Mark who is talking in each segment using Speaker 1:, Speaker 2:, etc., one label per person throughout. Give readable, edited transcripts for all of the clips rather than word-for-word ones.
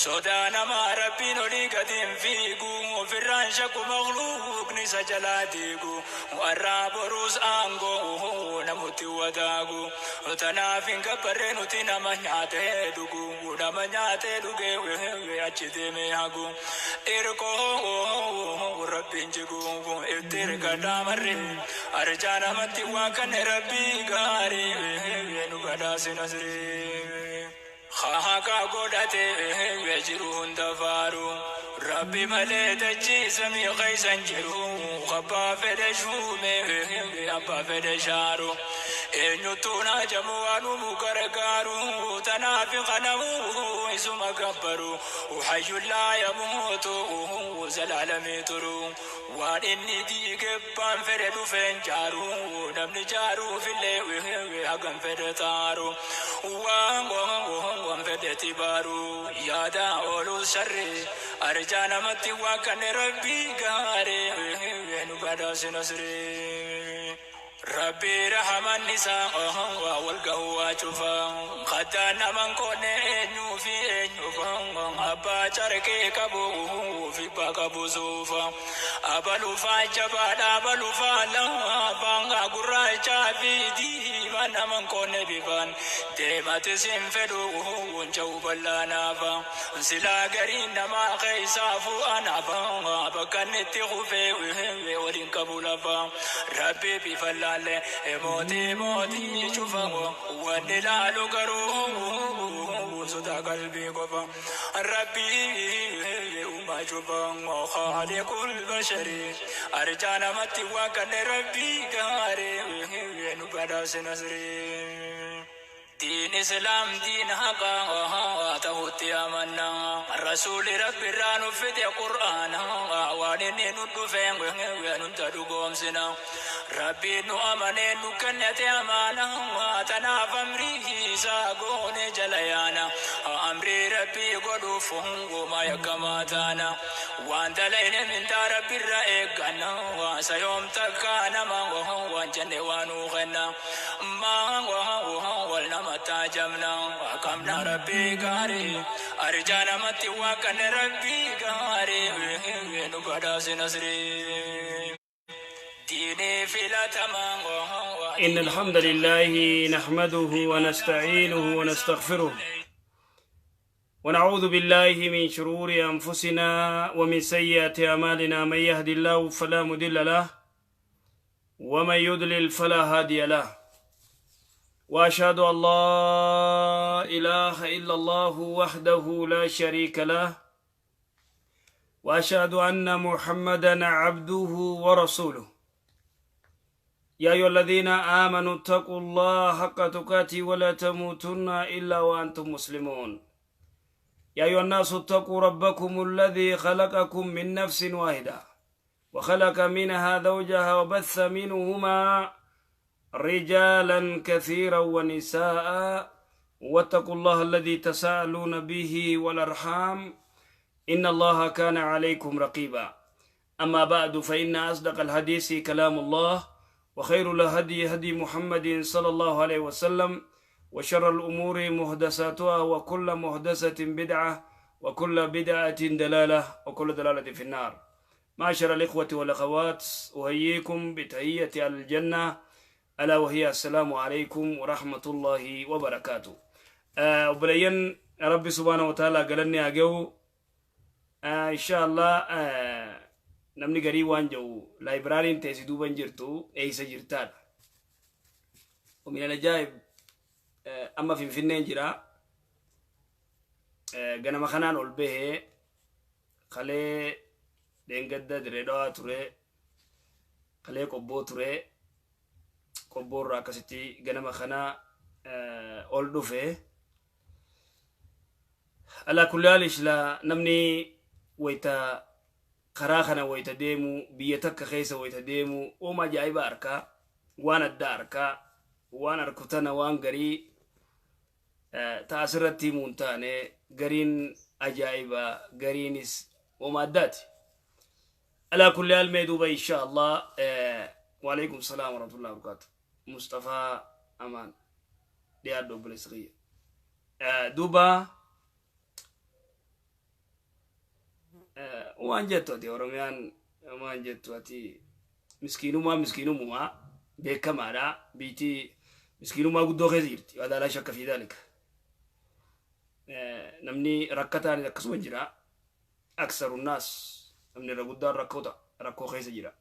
Speaker 1: Sodaa namaa Rabbiin olii gadi hin fiigu, ofirraan shakku makhluuqni isa jalaa diigu, har'aa boruus aangoo namutti wadaagu. Tanaaf hin gabbarre nuti nama nyaatee dhugu, nama nyaatee dhugee achi deemee hagu. Irkoo Rabbiin jigu itti hirkadhaa marre, arjaa namatti waa kanne Rabbii gaarii nu badhaase nasrii. Haqa godhate jiru hunda faaru, Rabbi malee dachii samii keessa hin jiru. Abbaa fedhe shuume, abbaa fedhe shaaru, eenyuttuu naajamu waan uumu gargaaru. Tanaaf kanamu isuma gabbaru, hayyuun laa yamuutu zalaalamii turu. Waan inni diige abbaan fedhe dhufeen jaaru, namni jaaruufillee hagam fedhe xaaru, waan fedhe tibaaru, yaada ooluu sharri. Arjaa namatti waa kanne Rabbii gaarii nu badhaase nasrii. Rabbi rahaman isaa waa wal gahuu waa cufa, kaddaan naman qoonne eenyuu fi eenyufa, abbaa carqee qabu fi abbaa qabu suufa, abalufaa jabaadha abalufaa laafaa, gurraachaa fi diimaa naman qoonne bifaan, deematis hin fedhu wunca'uu bal'aanaafa, silaa gariin namaa keessaa fu'anaafa, bakka inni itti kufee waliin qabu lafa. Rabbi bifa laalle mootii mootii cufa, wanni laalu garuu sodaa qalbii qofa. Rabbi uumaa cufa, khaaliqul bashari, arjaa namatti waa kanne Rabbii gaarii nu badhaase nasrii. Diin Islaam diin haqaa ta'utti amanna. Rasuuli Rabbi irraa nu fide Qur'aana, waan inni nu dhufe nunta dhugoomsina. Rabbiin nu amanee nu kennate amaana, tanaaf amrii isaa goone jala yaana. Amrii Rabbii godhuuf hungumaa yakkamaa taana. Waan dalayne mindaa Rabbi irra eegganna, sayoom takka nama waan jenne waa nuu kenna. Maa wal nama taajamna, qabna Rabbii gaarii, arjaa namatti waa kanne Rabbii gaarii nu badhaase nasrii. Diinii filatamaa.
Speaker 2: إن الحمد لله نحمده ونستعينه ونستغفره، ونعوذ بالله من شرور أنفسنا ومن سيئات أعمالنا. من يهد الله فلا مضل له ومن يضلل فلا هادي له، وأشهد أن لا إله إلا الله وحده لا شريك له، وأشهد أن محمدا عبده ورسوله. يا أيها الذين آمنوا اتقوا الله حق تقاته ولا تموتن إلا وأنتم مسلمون. يا أيها الناس اتقوا ربكم الذي خلقكم من نفس واحدة وخلق منها زوجها وبث منهما رجالا كثيرا ونساء، واتقوا الله الذي تساءلون به والأرحام إن الله كان عليكم رقيبا. أما بعد، فإن أصدق الحديث كلام الله، وخير الهدي هدي محمد صلى الله عليه وسلم، وشر الأمور محدثاتها، وكل محدثة بدعة، وكل بدعة دلالة، وكل دلالة في النار. معشر الإخوة والأخوات، أحييكم بتحية الجنة، ألا وهي السلام عليكم ورحمة الله وبركاته. وبلين ربي سبحانه وتعالى قالني أجو إن شاء الله namni garii waan jedhu laayibraariin teessi duuban jirtu eeysa jirtaadha. ومن العجائب amma Finfinneen jira, ganama kanaan ol bahee, kalee dheengadda Diree Dhawaa ture, kalee Qobboo ture, Qobboo irraa akkasitti ganama kana ol dhufe. Alaa kulli haal, ishla namni wayita karaa kana wayita deemu, biyya takka keessa wayita deemu, ooma ajaa'iba arkaa, waan addaa arkaa, waan arku tana waan garii ta asirratti himuu hin taane, gariin ajaa'iba, gariinis ooma addaati. Alaa kulli haal, mee duuba insha Allah. Waalaikum salaam warahmatullahi wabarakatuh. Mustafaa Amaan, dhiyaadhu obboleessa kiyya. Duuba Waan jettu ati Oromiyaan, waan jettu ati miskiinummaa, miskiinummaa beekamaadha. Biitii miskiinummaa guddoo keessa jirti. هذا لا شك في ذلك. Namni rakkataan akkasuma jira. أكثر الناس, namni irra guddaan rakkoota rakkoo keessa jira.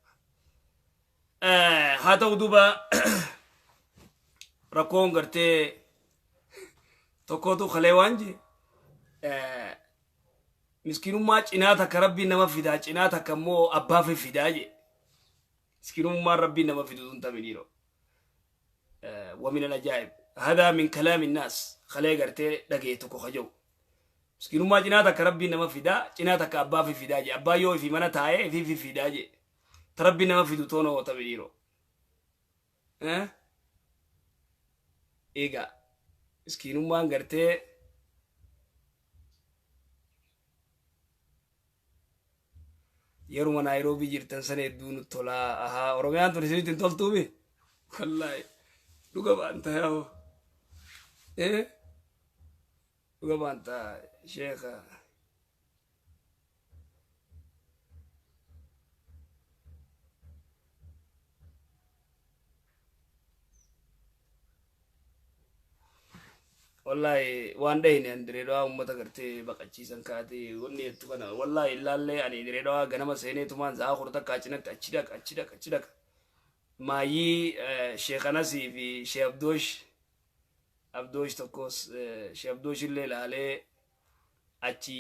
Speaker 2: Haa ta'u, duuba rakkoon gartee tokkotu kalee waan je miskiinummaa cinaa takka Rabbiin nama fidaa, cinaa takka immoo abbaa fidaa je. Miskiinummaan Rabbiin nama fidu tun taminiiro. ومن العجائب, هذا من كلام الناس, kalee gartee dhagee tokko kaja'u miskiinummaa cinaa takka Rabbiin nama fidaa, cinaa takka abbaa fi fidaa je. Abbaa yoo ifi mana taa'ee ifi fi fidaa je. Ta Rabbiin nama fidu toonoo taminiiro. Egaa miskiinummaan gartee yeruma Naayiroobii jirtan sana hedduu nu tolaa. Ahaa, Oromiyaan tun isinitti hin toltuumi? Wallaahi dhuga baanta yaa'u, dhuga baanta sheeka. Wallaahi waan dhahine an Direedawaa ummata gartee baqachiisan kaate wanni jettu kana wallaahi ilaallee. Ani Direedawaa ganama seeneetumaan sa'a 10 takkaa cinatti achi dhaqa, achi dhaqa, achi dhaqa. Maayyii Sheekanasii fi Shee Abdoosh, Abdoosh tokkos, Shee Abdoosh illee ilaalee achi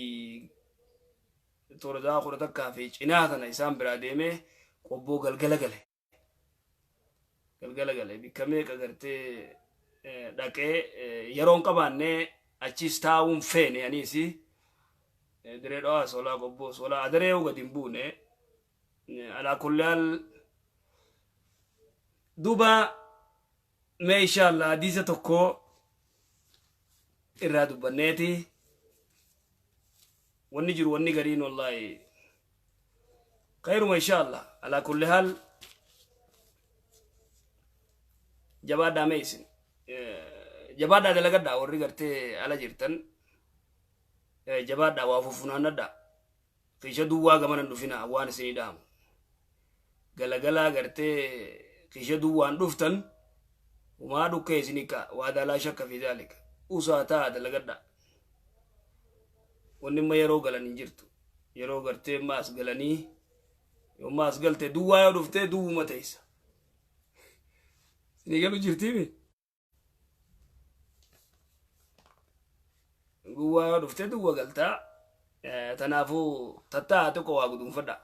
Speaker 2: toora sa'a 11 fi cinaa tana isaan biraa deemee Qobboo galgala gale. Galgala gale bikka meeqa gartee dhaqee yeroon qabaannee achis taa'uun feene. Anis Diree Dhawaa solaa, Qobboo solaa, adaree gadi hin buune. على كل حال, duuba mee inshallah hadiisa tokko irraa dubbanneeti. Wanni jiru wanni gariin wallahi khayruma inshallah. على كل حال, jabaadhaa. Mee isin jabaadhaa, dalagadhaa. Warri gartee ala jirtan jabaadhaa, waa fufunaannadhaa. Kiisha duwwaa gamana hin dhufina. Waan isinii dhaamu, galagalaa gartee kiisha duwwaan dhuftan humaa dhukkee isinii ka. وهذا لا شك في ذلك. Usaa taa, dalagadhaa. Wanni imma yeroo galan hin jirtu. Yeroo gartee imma as galanii, yoomma as galte duwwaa yoo dhuftee duwwuma teessa. Isinii galu jirtiimi? Duwwaa yoo dhuftee duwwa galtaa. Tanaafuu tattaa tokko waa guduunfadha.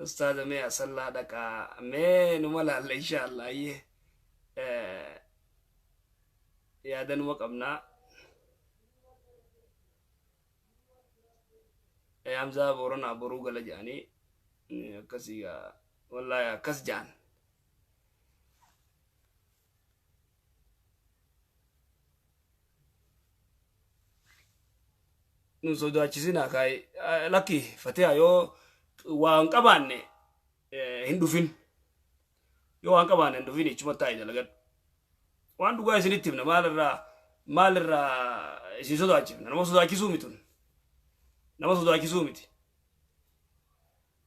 Speaker 2: Ustaaza, mee asallaa dhaqaa, mee numa laalla inshallah. Ayyee, yaadanuma qabnaa. Hamzaa Booranaa boruu gala jedhanii akkasii wallaahi akkas jedhan. Nun sodaachisinaa kaay. Lakki Fatiha, yoo waan qabaanne hin dhufin. Yoo waan qabaanne hin dhufin, ichuma taa'e dalagadhu. Waan dhugaa isinitti himna. Maalirraa isin sodaachifna? Nama sodaachisuu mitun, nama sodaachisuu miti,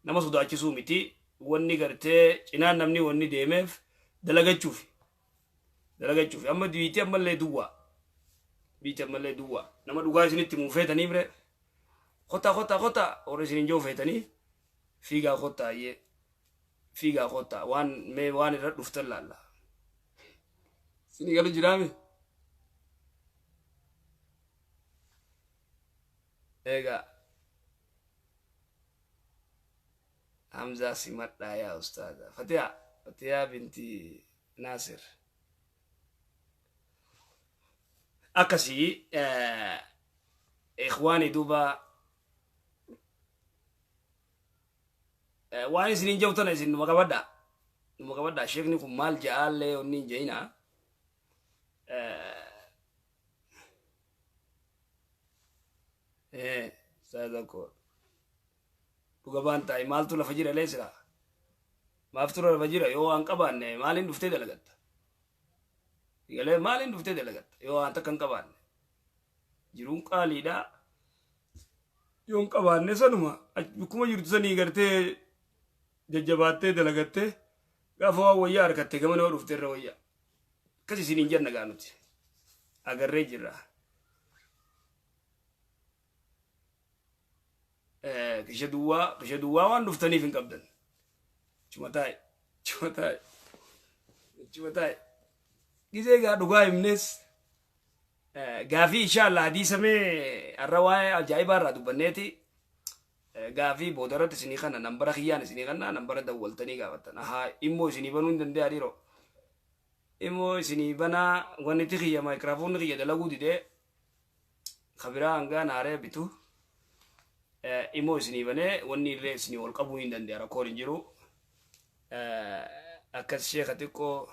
Speaker 2: nama sodaachisuu miti. Wanni gartee cinaan namni wanni deemeef dalagachuufi, dalagachuufi. Amma biitii ammallee duwwaa, biitii ammallee duwwaa. Nama dhugaa isinitti himuu feetanii bire, kota kota kota warra isin hin jiru feetanii fiigaa kottaa. Ayyee, fiigaa kottaa. Waan mee waan irra dhuftan laalla. Isinii galu jiraame? Egaa Hamzaa simadhaa yaa ustaaza. Fatiha, Fatiha binti Naasir. Akkasii ikhwaani, duuba waan isiniin jiru tana isin numa qabadhaa, numa qabadhaa. Sheekni kun maal ja'aallee onni hin je'inaa. Ustaaza koo, dhuga baan taa'e. Maaltu lafa jira lee sira? Maaftu lafa jira? Yoo waan qabaanne maaliin dhuftee dalagatta? Galee maaliin dhuftee dalagatta yoo waan takka hin qabaanne? Jiruun qaaliidha. Yoon qabaanne sanuma akkuma jirtu sanii gartee jajjabaattee dalagattee gaafa waan wayyaa harkatte gama nama dhufte irra wayyaa. Akkas isiniin jenna gaa nuti. Agarree jirra. Kisha duwwaa waan dhuftaniif hin qabdan. Chuma taa'e, chuma taa'e, chuma taa'e. Gisee gaa dhugaa himnes gaafii inshallah hadiisa mee har'a waa'ee ajaa'ibaa irraa dubbanneeti. Gaafii boodarratti isinii kana nambara kiyyaan isinii kana nambara dawwaltanii gaafattan. Ahaa, immoo isinii banuu hin danda'a dhiiroo. Immoo isinii banaa, wanti kiyya maayikiraafoonni kiyya dalaguu didee kabiraa hangaa naaree bitu. Immoo isinii banee wanni illee isinii ol qabuu hin danda'a, rakkoon hin jiru. Akkas sheeka xiqqoo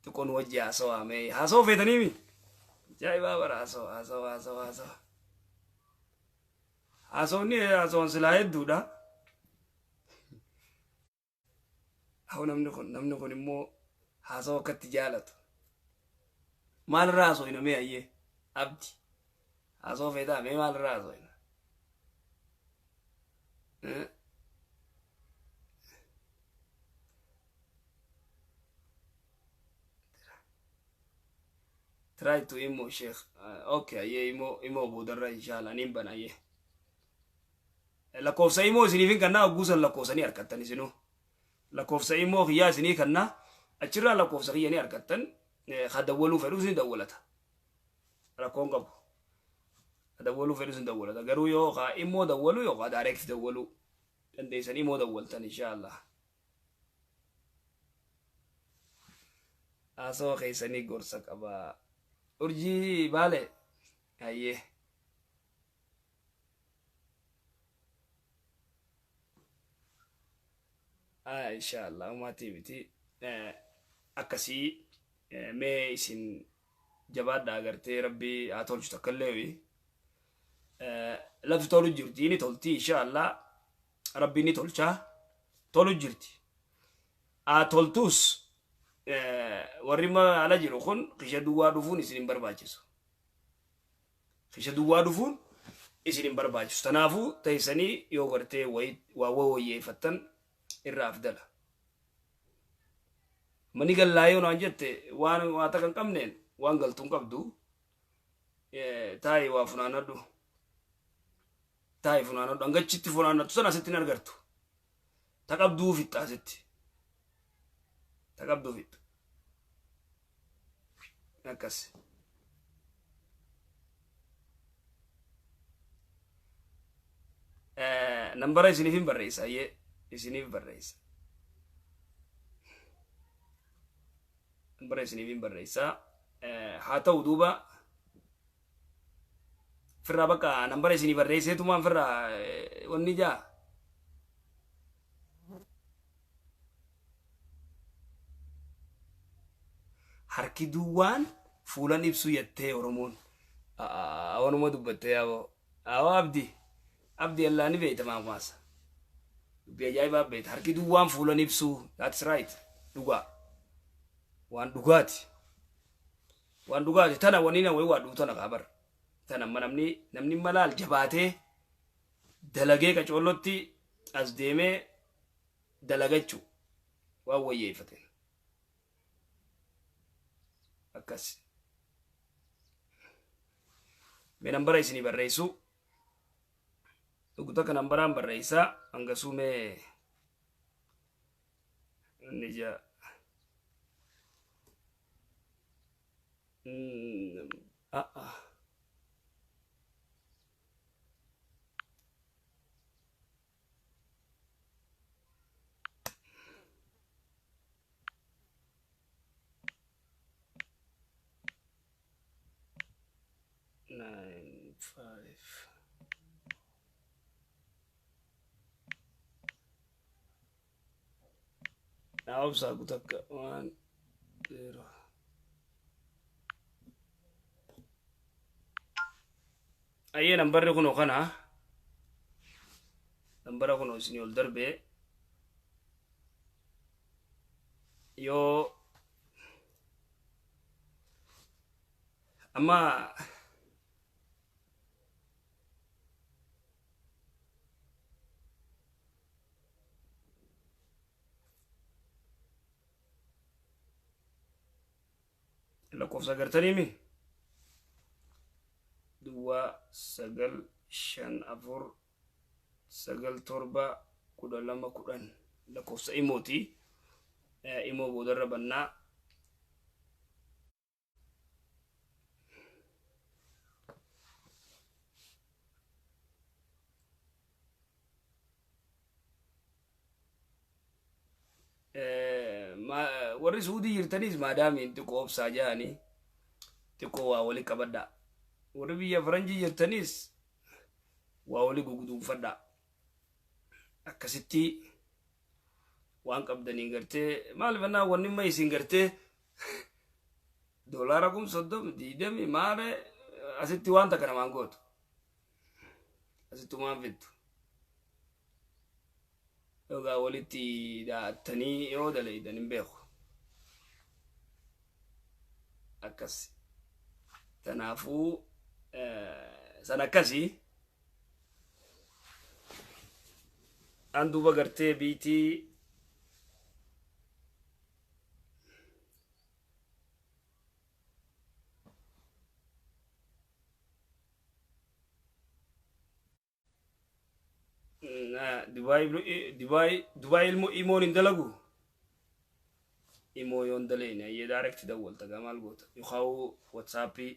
Speaker 2: xiqqoon wajji haasawaa mee haasawaa feetaniimi? Ajaa'ibaa bara, haasawa, haasawa, haasawa, haasawa. Haasawni haasawan silaa hedduudha. Haa, namni kun immoo haasawa akkatti jaalatu. Maalirraa haasawina mee? Ayyee abdi, haasawa feetaa? Mee maalirraa haasawina? Try to imo sheikh. Okay, ayyee, imo boodarra inshallah nin bana. Ayyee. Lakkoofsa imo isiniif hin kannaa, ogguusan lakkoofsanii harkattan isinuu. Lakkoofsa imo kiyyaa isinii kannaa, achirraa lakkoofsa kiyya ni harkattan, ka dawwaluu fedhus ni dawwalata. Rakkoon qabu. Ka dawwaluu fedhus ni dawwalata. Garuu yoo ka imo dawwalu yoo ka direct dawwaluu dandeessan imo dawwaltan inshallah. Haasawaa keessanii gorsa qaba. Urjii baale, ayyee. Inshallah umaatii miti akkasii mee isin jabaadhaa, agartee rabbii haa tolchu takkallee lafti tolu jirti, ni tolti inshallah, rabbii ni tolchaa, tolu jirti. Haa toltuus, warri ala jiru kun kisha duwwaa dhufuun isin hin barbaachisu. Kisha duwwaa dhufuun isin hin barbaachisu. Tanaafuu teessanii yoo gartee waa wayyeeffattan irraa afdala. Mani gallaa yoo naan jette, waan waa takka hin qabneen waan galtuu hin qabdu. Taa'i waa funaanadhu. Taa'i funaanadhu. Hangachitti funaanattu sana asitti hin argattu. Ta qabduu fixxa asitti. Ta qabduu fixxa. Akkas. Nambara isiniif hin barreessa, ayyee isiniif barreessa. Nambara isiniif hin barreessa. Haa ta'u duuba firraa bakka nambara isinii barreesseetumaan firraa wanni jaa. Harki duwwaan fuulan ibsu jettee Oromoon. Wanuma dubbattee yaaboo. Awwa abdi. Abdi allaa ni beeyta maamaasa. Dubbii ajaa'ibaa beeyta. Harki duwwaan fuulan ibsu. That's right. Dhugaa. Waan dhugaati. Waan dhugaati. Tana wani na wayi waa dhugu tana kaabar. Tana amma namni malaal jabaatee dalagee qacoollotti as deemee dalagachuu waan wayyeeffateen. Akkas. Mee nambara isinii barreessu. Dhugu takka nambaraan barreessaa hangasuu mee inni jaa. Ah ah. Nine five. Naa obsaa takka, 10. Ayyee, nambarri kunoo kana. Nambara kunoo isinii ol darbee yoo Amma lakkoofsa gartaniimi 0954 97 12 10 lakkoofsa imooti. Imoo boodarra bannaa. Warri Suudii jirtanis maadaamiin xiqqoo obsaa jahanii xiqqoo waa wali qabadhaa. Warri biyya faranjii jirtanis waa wali guguduunfadhaa. Akkasitti waan qabdaniin gartee maal fannaa wanni ma isin gartee doolaara 30,000 20 maale asitti waan takka namaan gootu. Asitti waan fittu. Yogaa walitti da'attanii yoo dalaydan hin beeku. Akkas. Tanaafuu san akkasii. An duuba gartee biitii Dubaay Dubaay Dubaay ilmoo imoon hin dalagu. Imoo yoon dalayne ayyee direct dawwalta gaa maal goota yookaan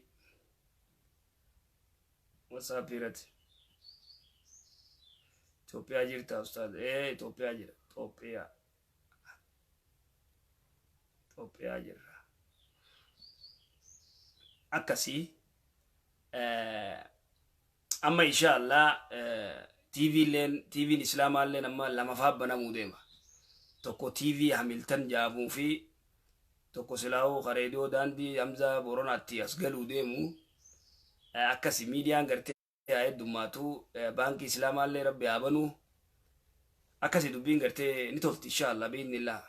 Speaker 2: WhatsAppii irratti. Itoophiyaa jirta ustaad? Ee, Itoophiyaa jira. Itoophiyaa jirra. Akkasii amma insha Allah TV illeen TVn Islaamaa illeen amma lamafaa banamuu deema. Tokko TV Hamilton jedhamuu fi tokko silaa'uu ka reediyoo daandii Hamza Boronaatti as galuu deemu. Akkasi miidiyaan gartee haa heddummaatu, baankii Islaamaa illee Rabbi haa banuu. Akkasi dubbiin gartee ni tolti insha Allah biiznillah.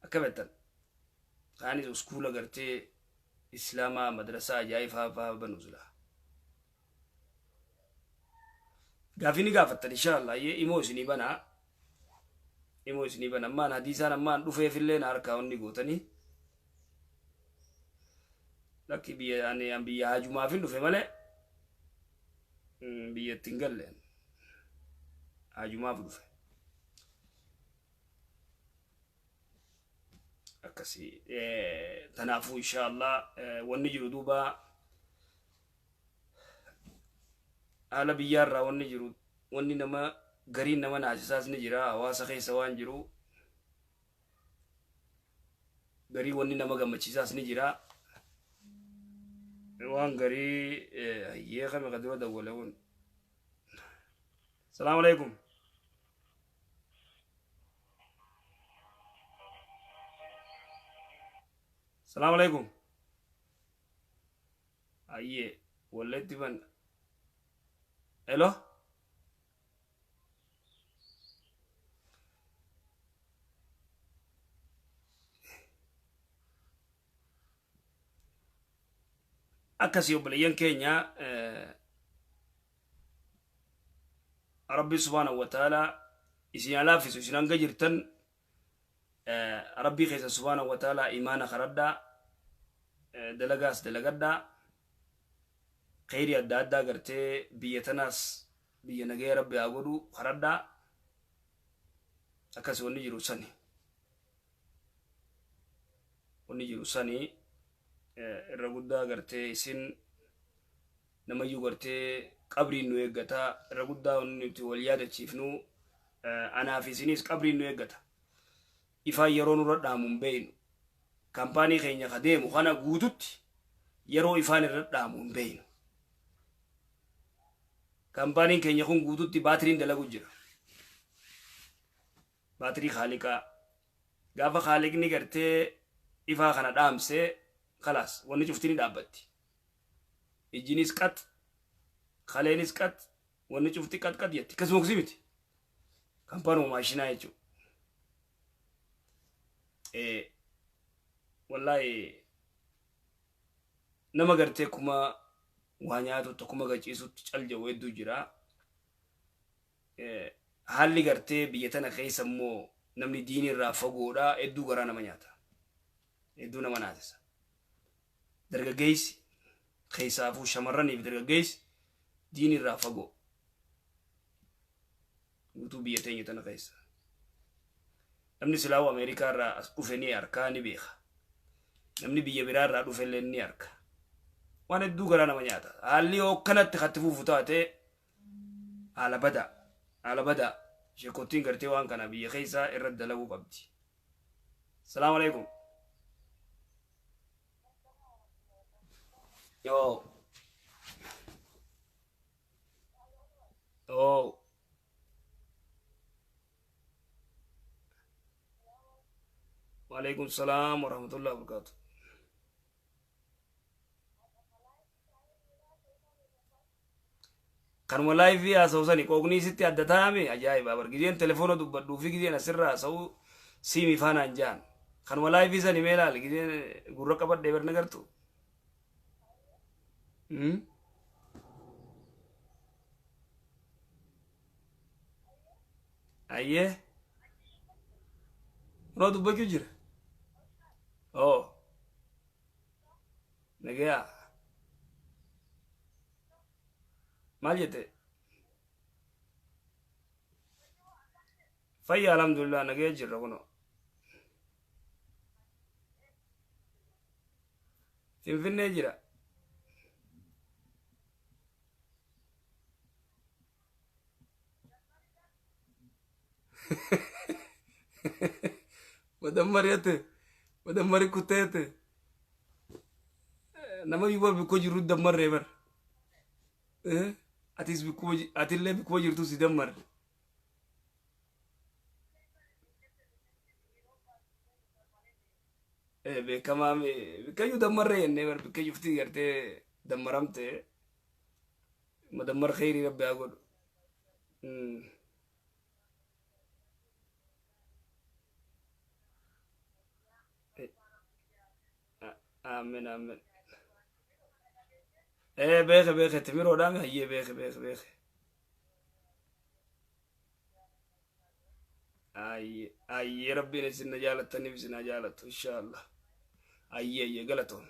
Speaker 2: Akka beektan kaanis uskuula gartee Islaamaa madrasaa ajaa'ibaa fa'aa banu sila. Gaafii ni gaafattan insha Allah imoo isinii banaa. Imoo isinii bana ammaan hadiisaan ammaan dhufeefillee na harkaa wanni gootanii. Lakki biyya ani an biyya haajumaafin dhufe malee biyya itti hin galle. Haajumaaf dhufe. Akkasii tanaafuu insha Allah wanni jiru duuba haala biyyaarraa wanni jiru wanni nama gariin nama naasisaas ni jira hawaasa keessa waan jiru garii wanni nama gammachiisaas ni jira waan garii hayyee kame ka dura dawwale kun. Salaamu alaikum. Salaamu alaikum. Hayyee walleetti ban. Hello. Akkasii obboleeyyan keenya, Rabbi subhaanahu wa ta'ala isin haa laaffisu. Isin hanga jirtan Rabbii keessan subhaanahu wa ta'ala imaana kadhadhaa, dalagaas dalagadhaa, kheyrii adda addaa gartee biyya tanaas biyya nagaya Rabbi haa godhu kadhadhaa. Akkasi wanni jiru sani, wanni jiru sani irra guddaa gartee isin namayyuu gartee qabriin nu eeggata. Irra guddaa wanni nuti wal yaadachiifnu anaa fi isinis qabriin nu eeggata. Ifaan yeroo nurra dhaamu hin beeynu. Kaampaanii keenya ka deemu kana guututti yeroo ifaan irra dhaamu hin beeynu. Kaampaaniin keenya kun guututti baatiriin dalagu jira. Baatirii Khaaliqaa. Gaafa Khaaliqni gartee ifaa kana dhaamse, kalaas, wanni cufti ni dhaabbatti. Ijjinis qax, kaleenis qax, wanni cufti qax qax jetti. Akkasuma kusii miti. Kaampaanuma maashinaa jechuudha. Wallaahi Nama gartee kuma waa nyaatutti akkuma gachiisutti cal jedhu hedduu jira. Haalli gartee biyya tana keessa immoo namni diinii irraa fagoodha, hedduu garaa nama nyaata. Hedduu nama naasisa. Dargaggeessi keessaafuu shamarraniif dargaggeessi diinii irraa fagoo. Guutuu biyya teenya tana keessa. Namni silaa'u Ameerikaa irraa as dhufe ni arkaa, ni beeka. Namni biyya biraa irraa dhufe illee ni arka. Waan hedduu garaa nama nyaata. Haalli yoo akkanatti katti fufu taate haala badaa. Haala badaa. Sheekottiin gartee waan kana biyya keessaa irratti dalaguu qabdi. Salaamu alaikum. Yoo. Oo. Waalaikum salaam wa rahmatullahi wa barakatuh. Kanuma live haasa'u sani qooqnii sitti adda taa'ame ajaa'iba bar, gizeen telefoona dubbadhuu fi gizeen asirraa haasa'u siimi faanaan jaan. Kanuma live sani mee ilaali, gizeen gurra qabadhee bar nagartu. Ayyee. Kunoo dubbachuu jira. Oo. Nagayaa. Maal jette? Fayya, alhamdulillah, nagaya jirra kunoo. Finfinnee jira. Madammariate. Madammari kuteete. Nama yuba bikko jirru dammarree bar. Atis bikkuma, atillee bikkuma jirtu si dammarre. Beekamaa bikkayyuu dammarree jennee bar, bikka cuftii gartee dammaramte, madammar kheyrii rabbi haa godhu. Aamen, aamen. Beeke, beeke, timiroodhaan hayyee, beeke, beeke, beeke. Ayyee, ayyee, rabbiin isin na jaalattaniif isin haa jaalattu inshaallah. Ayyee, ayyee, galatoon.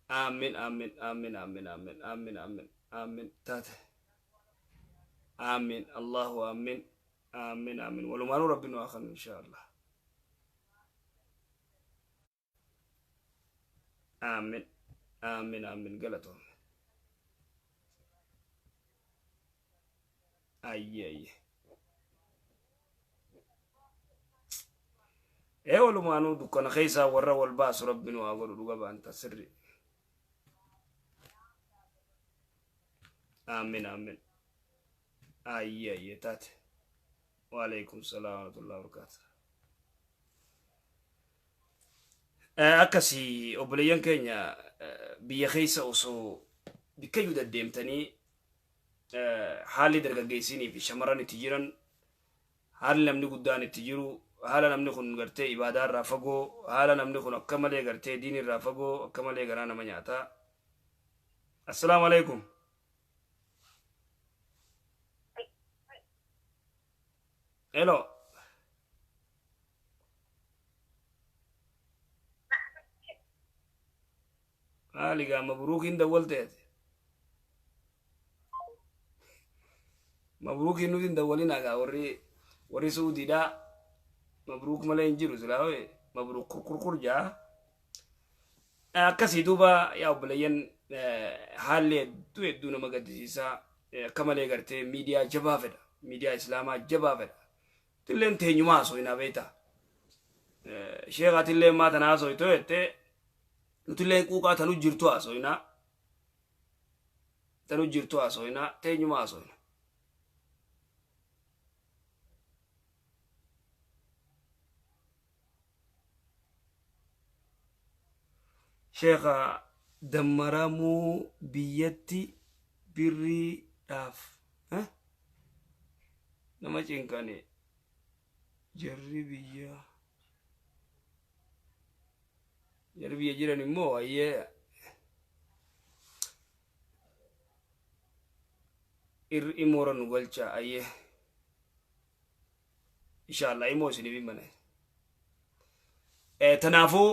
Speaker 2: Aamin, aamin, aamin, aamin, aamin, aamin, aamin, aamin taate. Aamin, Allahu aamin, aamin, aamin. Walumaanuu rabbi nu haa kennu inshaallah. Aamin, aamin, aamin, galatoon. Ayyee, ayyee. Ee, walumaanuu dukkana keessaa warra wal baasu rabbi nu haa godhu, dhuga baanta sirri. Aamin, aamin. Ayyee, ayyee, taate. Waalaikum salaam wa rahmatullahi wa barakatuh. Akkasii obboleeyyan keenya, biyya keessa osoo bikkayyuu deddeemtanii haalli dargaggeessinii fi shamarran itti jiran, haalli namni guddaan itti jiru, haala namni kun gartee ibaadaa irraa fagoo, haala namni kun akka malee gartee diin irraa fagoo, akka malee garaa nama nyaata. Assalaamu alaikum. Hello. Maali gaa, mabruukiin dawwalteeti. Mabruukiin nuti hin dawwalinaa gaa, warri Suudiidhaa mabruuk malee hin jiru silaa hoo mabruuk kurkurkur jaa. Akkasii duuba yaa obboleeyyan, haalli hedduu hedduu nama gaddisiisaa, akka malee gartee miidiyaa jabaa fedha. Miidiyaa islaamaa jabaa fedha. Tilleen teenyumaa haasoo beektaa. Sheekaatillee maa tana haasoo jettee, nutillee quuqaa tanu jirtu haasoo, tanu jirtu haasoo, teenyumaa haasoo. Sheekha, dammaramuu biyyatti birriidhaaf nama cinqane jarri biyya. Jarri biyya jiran immoo ayyee imoora nu galcha. Ayyee, inshallah imoo isiniif hin bane. Tanaafuu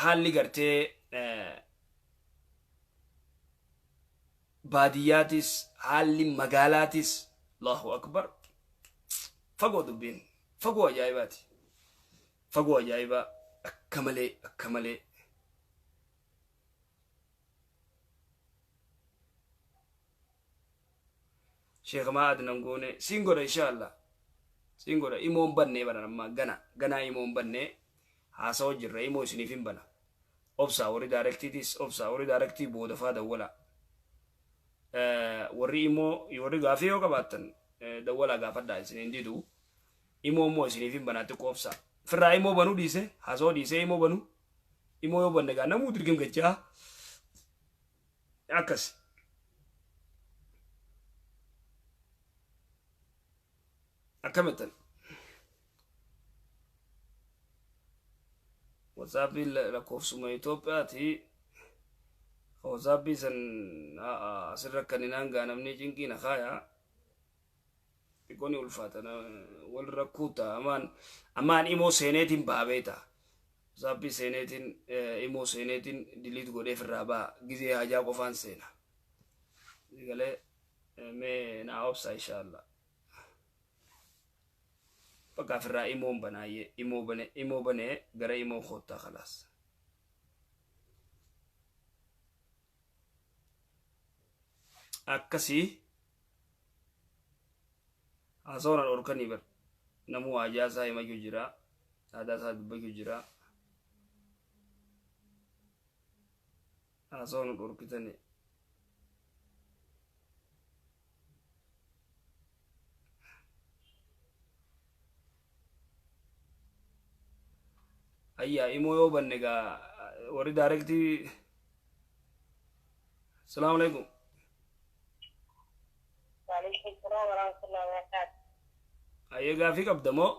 Speaker 2: haalli gartee baadiyyaatis, haalli magaalaatis, Allahu akbar, fagoo dubbiin, fagoo ajaa'ibaati, fagoo ajaa'ibaa, akka malee, akka malee. Sheekh maa adnan goone siin godha, inshallah siin godha. Imoon bannee banan amma gana ganaa imoon bannee haasawa jirra. Imoo isiniif hin bana, obsaa. Warri directiitis obsaa, warri directii booda faa dawwala. Warri imoo, warri gaafii yoo qabaattan dawwalaa gaafadhaa, isin hin didu. Imoo immoo isiniif hin banaa, xiqqoo obsaa. Firraa imoo banuu dhiise, haasawaa dhiisee imoo banuu. Imoo yoo banne gaa namuu dirgim gachaa akkas. Akkamittan WhatsAppii lakkoofsuma Itoophiyaati. WhatsAppii san asirra kaninaan gaa namni cinqii na kaaya, xiqqoo ni ulfaata, wal rakkuu ta'a. Amaan amaan imoo seeneetiin ba'a beeta. WhatsAppii seeneetiin, imoo seeneetiin delete godhee firraa ba'a, gizee hajaa qofaan seena. Galee mee naa obsa, inshallah. Bakka ofirraa imoon banaayyee, imoo bane, imoo banee gara imoo koottaa, khalaas. Akkasii haasawaan dhorkanii bar, namuu hajaa isaa himachuu jira, aadaa isaa dubbachuu jira, haasawaan dhorkitanii. Ayyaa, imoo yoo banne gaa warri directii. Salaamu alaikum.
Speaker 3: Waalaikum salaam warahmatullahi wabarakatuh.
Speaker 2: Ayyee, gaafii qabda moo?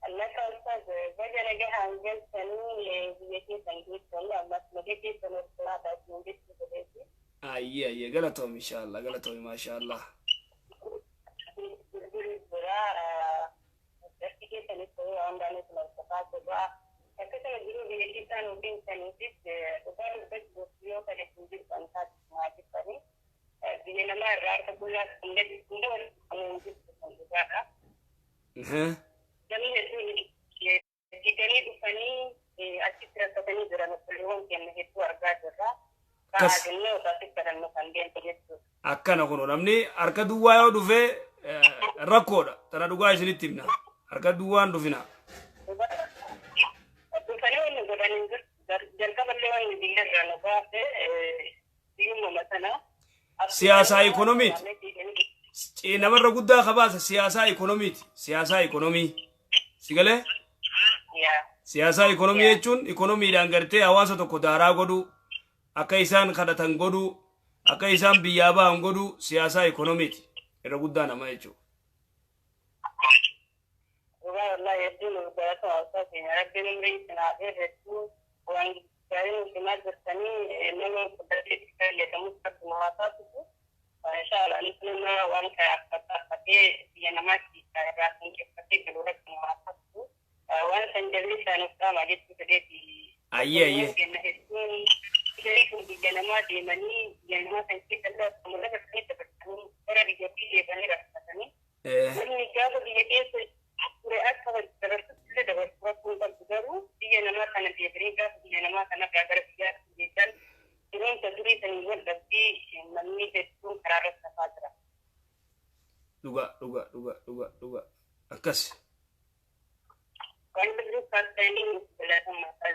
Speaker 3: Allaka ustaz, baga nagahaan galtanii biyya keessan geessanii, ammas naga keessan olfaa baasuun jechuu godheeti.
Speaker 2: Ayyee, ayyee, galatoom, inshallah, galatoomi, maasha Allah.
Speaker 3: Biraa bakki keessanis ta'uu waan baay'ee hordofaa jirra. Akkasuma jiruu biyya keessaa nuuf deemsaniifis dhugaa dubbachuuf yoo kana hin jirtan taasisumaa jirtanii biyya namaa irraa harka qullaa hunda hunda walitti qabamuu hin jirtu, kun dhugaadha. Namni hedduun fidanii dhufanii achitti rakkatanii jiran, obboleewwan keenya hedduu argaa jirra.
Speaker 2: Akkas.
Speaker 3: Ba'aa jennee osoo asitti kadhannu kan deemtu jechuudha.
Speaker 2: Akkana kuno, namni harka duwwaa yoo dhufe rakkoodha. Tana dhugaa isinitti himna, harka duwwaan dhufina.
Speaker 3: Dhufanii wanni godhan hin jirtu. Jalqaballee wanni biyya irraa nu baase biyyummaa sana.
Speaker 2: Siyaasaa ikonomiiti. Namarra guddaa kabaasa siyaasaa ikonomiiti, siyaasaa ikonomii si galee. Siyaasaa ikonomii jechuun ikonomiidhaan gartee hawaasa tokko daaraa godhuu, akka isaan kadhatan godhuu, akka isaan biyyaa ba'an godhuu, siyaasaa ikonomiiti irra guddaa nama jechuudha.
Speaker 3: Dhugaa wallahi hedduu nuuf galatoo hawaasaa keenya, rabbiin umrii isin haa dheeressu. Waan gaarii nuuf himaa jirtanii, nama guddatee itti fayyadamus rabbuma haa taasisu. Inshallah anis nama waan kana affatee biyya namaatti irraa finqiffatee galu rabbuma haa taasisu. Waan san jabeessaa nuuf dhaamaa jechuu fedheeti.
Speaker 2: Ayyee, ayyee.
Speaker 3: Kenna hedduun garii kun biyya namaa deemanii biyya namaa san keessa illee akkuma lafa isaanii dabarsanii gara biyyattii deebanii rakkatanii. Namni gaafa biyya keessa ture akka dabarsutti illee dabarsu rakkoon qabdu, garuu biyya namaa kana deebi'anii gaafa biyya namaa kanarraa gara biyyaatti deebi'an jiruunsa durii sanii wal dhabdee namni hedduun karaa irratti hafaa jira.
Speaker 2: Dhuga, dhuga, dhuga, dhuga, dhuga, akkas.
Speaker 3: Waan birrii kaastanii galatoomaa,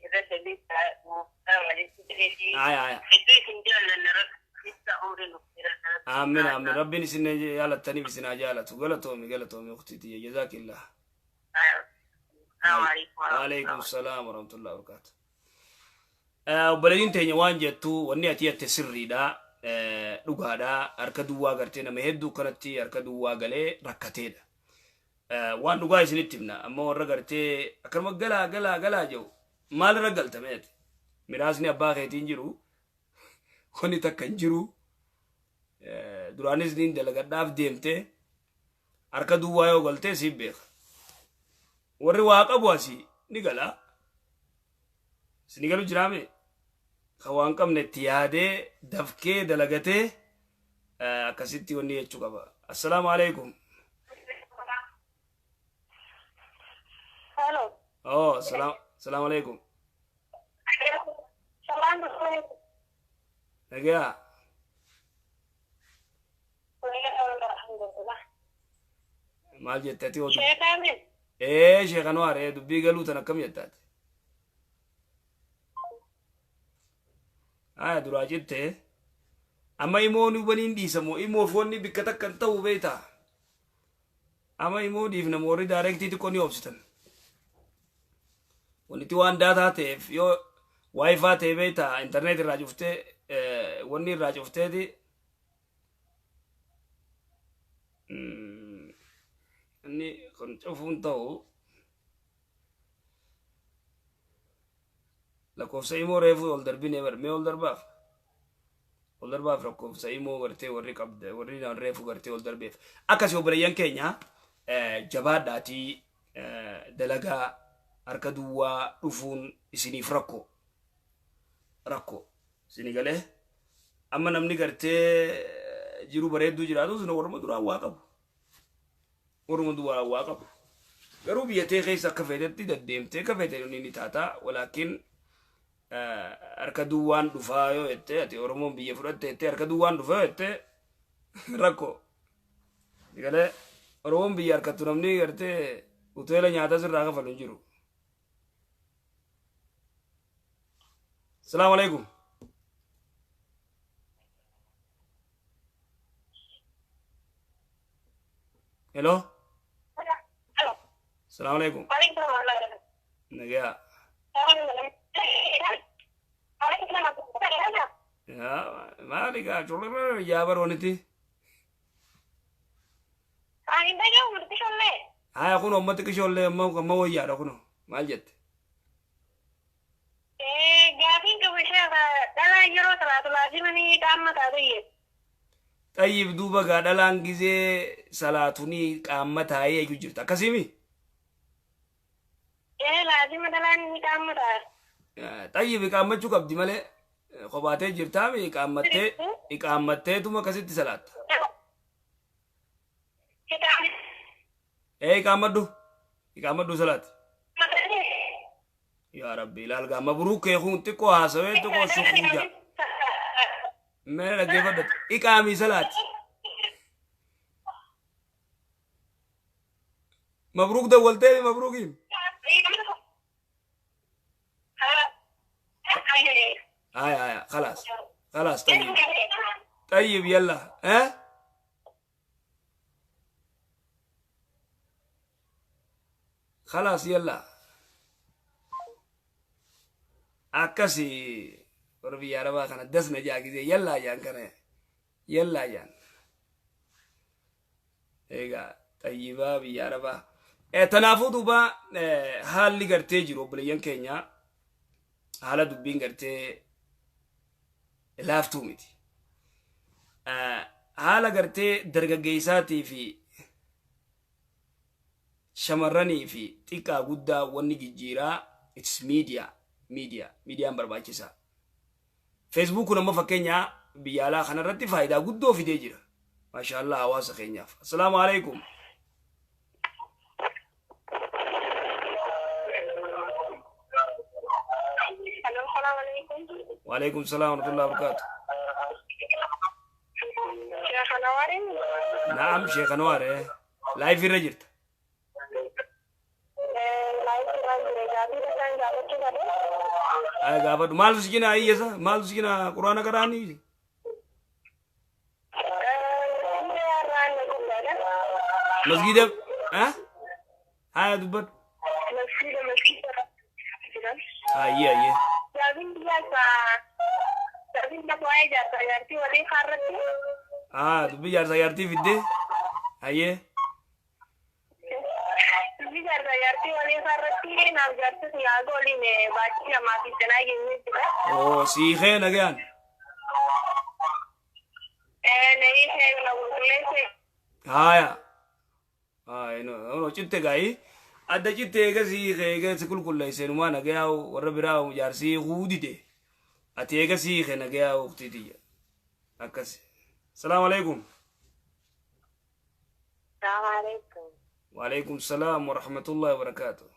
Speaker 3: irra jabeessaa nuuf dhaama jechuu fedheeti.
Speaker 2: Aya, aya.
Speaker 3: Hedduu isin jaallanna, rabbi ibsa umrii nuuf dheeradha.
Speaker 2: Aamin, aamin, rabbiin isin jaalattaniif isin haa jaalatu. Galatoomi, galatoomi uktiti, jazaakillah. Waalaikum salaam warahmatullahi wabarakatuh. Obboleeyyiin teenya waan jettu, wanni ati jette sirriidha, dhugaadha. Harka duwwaa gartee nama hedduu kanatti harka duwwaa galee rakkateedha. Waan dhugaa isinitti himna. Amma warra gartee akkanuma galaa galaa galaa jiru maalirra galtameeti? Miraasni abbaa keetiin jiru, wanni takka hin jiru. Duraanis niin dalagadhaaf deemtee harka duwwaa yoo galtee siif beeka. Warri waa qabu asii ni galaa. Isin galu jiraame kan waan qabne itti yaadee dafkee dalagatee akkasitti wanni jechuu qaba. Assalaamu alaikum.
Speaker 3: Hello.
Speaker 2: Oh, salaamu alaikum.
Speaker 3: Salam alaikum.
Speaker 2: Nagaa.
Speaker 3: Alhamdulillah.
Speaker 2: Maal jette ati oduu?
Speaker 3: Sheekh Amin.
Speaker 2: Ee, Sheekh Anwaar, dubbii galuu tan akkam jettaati? Aya, duraa jette amma imoon waliin dhiisamoo imoof wanni bikka takka hin ta'u beektaa? Amma imoo dhiifna, warri direct xiqqoo ni obsitan. Wanti waan data ta'eef yoo WiFi ta'e beektaa, internet irraa cuftee, wanni irraa cufteeti, inni kun cufuun ta'u lakkoofsa imoo reefu ol darbine bar, mee ol darbaaf, ol darbaaf lakkoofsa imoo gartee warri qabda, warri reefu gartee ol darbeef. Akkasii obboleeyyan keenya, jabaadhaatii dalagaa. Harka duwwaa dhufuun isiniif rakkoo, rakkoo isinii galee. Amma namni gartee jiru bareedduu jiraatu sun warma duraan waa qabu, warma duraan waa qabu. Garuu biyya tee keessa akka feetetti deddeemtee akka feete ni taata. Walaakin harka duwwaan dhufaa yoo jette, ati Oromoon biyya fudhatte jettee harka duwwaan dhufaa yoo jette, rakkoo galee. Oromoon biyya harkattu namni gartee hoteela nyaata sirraa kafalu hin jiru. Salaamu alaikum. Hello.
Speaker 3: Hello.
Speaker 2: Salaamu alaikum.
Speaker 3: Waalaikum salaam.
Speaker 2: Nagaa. Yaa maali gaa culurra yaa barooniti?
Speaker 3: Ani dhaga'u murtishollee.
Speaker 2: Haya, kun ummati qishoollee amma wayyaadha. Kun maal jette?
Speaker 3: Gaafiin qabu ishee dhalaa yeroo salaatu laazimanii qaama taatee.
Speaker 2: Xayyib, duuba gaa dhalaan gizee salaatunii qaama taa'ee eeguu jirta, akkasimi?
Speaker 3: Ee, laazima dhalaan ni qaama ta'a.
Speaker 2: Xayyib, iqaammachuu qabdi malee kophaatee jirtaami, iqaammattee iqaammatteetuma akkasitti salaatta. Ee, iqaammadhu, iqaammadhu salaati. Yaa Rabbi, ilaal gaa, mabruuk kee kun xiqqoo haasawee xiqqoo shukuuja. Mee dhaggeeffadhatu, iqaamii salaati. Mabruuk dawwaltee mabruukiin. هاي هاي، خلاص خلاص، طيب طيب، يلا ها. خلاص يلا. Akkasi warra biyya arabaa kana dasna jaa gisee yallaa jaan kana, yallaa jaan. Egaa xayyibaa biyya arabaa. Tanaafuu duuba haalli gartee jiru, obboleeyyan keenya, haala dubbiin gartee laaftuu miti. Haala gartee dargaggeessaatii fi shamarranii fi xiqqaa guddaa wanni jijjiiraa it's media, media, miidiyaan barbaachisaa. Facebook kun amma fakkeenyaa biyya alaa kanarratti faayidaa guddoo fidee jira. Maashaallah, hawaasa keenyaaf. Assalaamu alaikum.
Speaker 3: Salaamu alaikum.
Speaker 2: Waalaikum salaam wa rahmatullahi wa barakatuh.
Speaker 3: Sheekh Anwaariin.
Speaker 2: Naam, Sheekh Anwaar, live irra jirta.
Speaker 3: Live irra jira, gaafii isaan gaafachuu qabu.
Speaker 2: Ay, gaafadhu. Maaltu si cinaa iyyasa? Maaltu si cinaa quraana qaraanii? Masgiida ah? Haya, dubbadhu.
Speaker 3: Masgiida, masgiida jiran.
Speaker 2: Ayyee, ayyee.
Speaker 3: Gaafiin biyyaa gaafiin lafa waa'ee jaarsaa jaartii walii kaarratti.
Speaker 2: Ah, dubbii jaarsaa jaartii fiddee. Ayyee.
Speaker 3: Jaarsa jaartii waliin irratti naaf jaartis yaaga waliin baatii lamaa fi sanaa geenyee jira.
Speaker 2: Oo siikee nagayaan.
Speaker 3: Na hiikee, na qulqulleesse.
Speaker 2: Haya. Haya, no, no, citte gaa'ii. Adda citte eega siikee, eega si qulqulleesse numaa nagayaa warra biraa jaarsii huudide. Ati eega siikee nagayaa uqtiitiyya. Akkas. Salaamu alaikum.
Speaker 3: Salaamu alaikum.
Speaker 2: Waalaikum salaam wa rahmatullahi wa barakaatuh.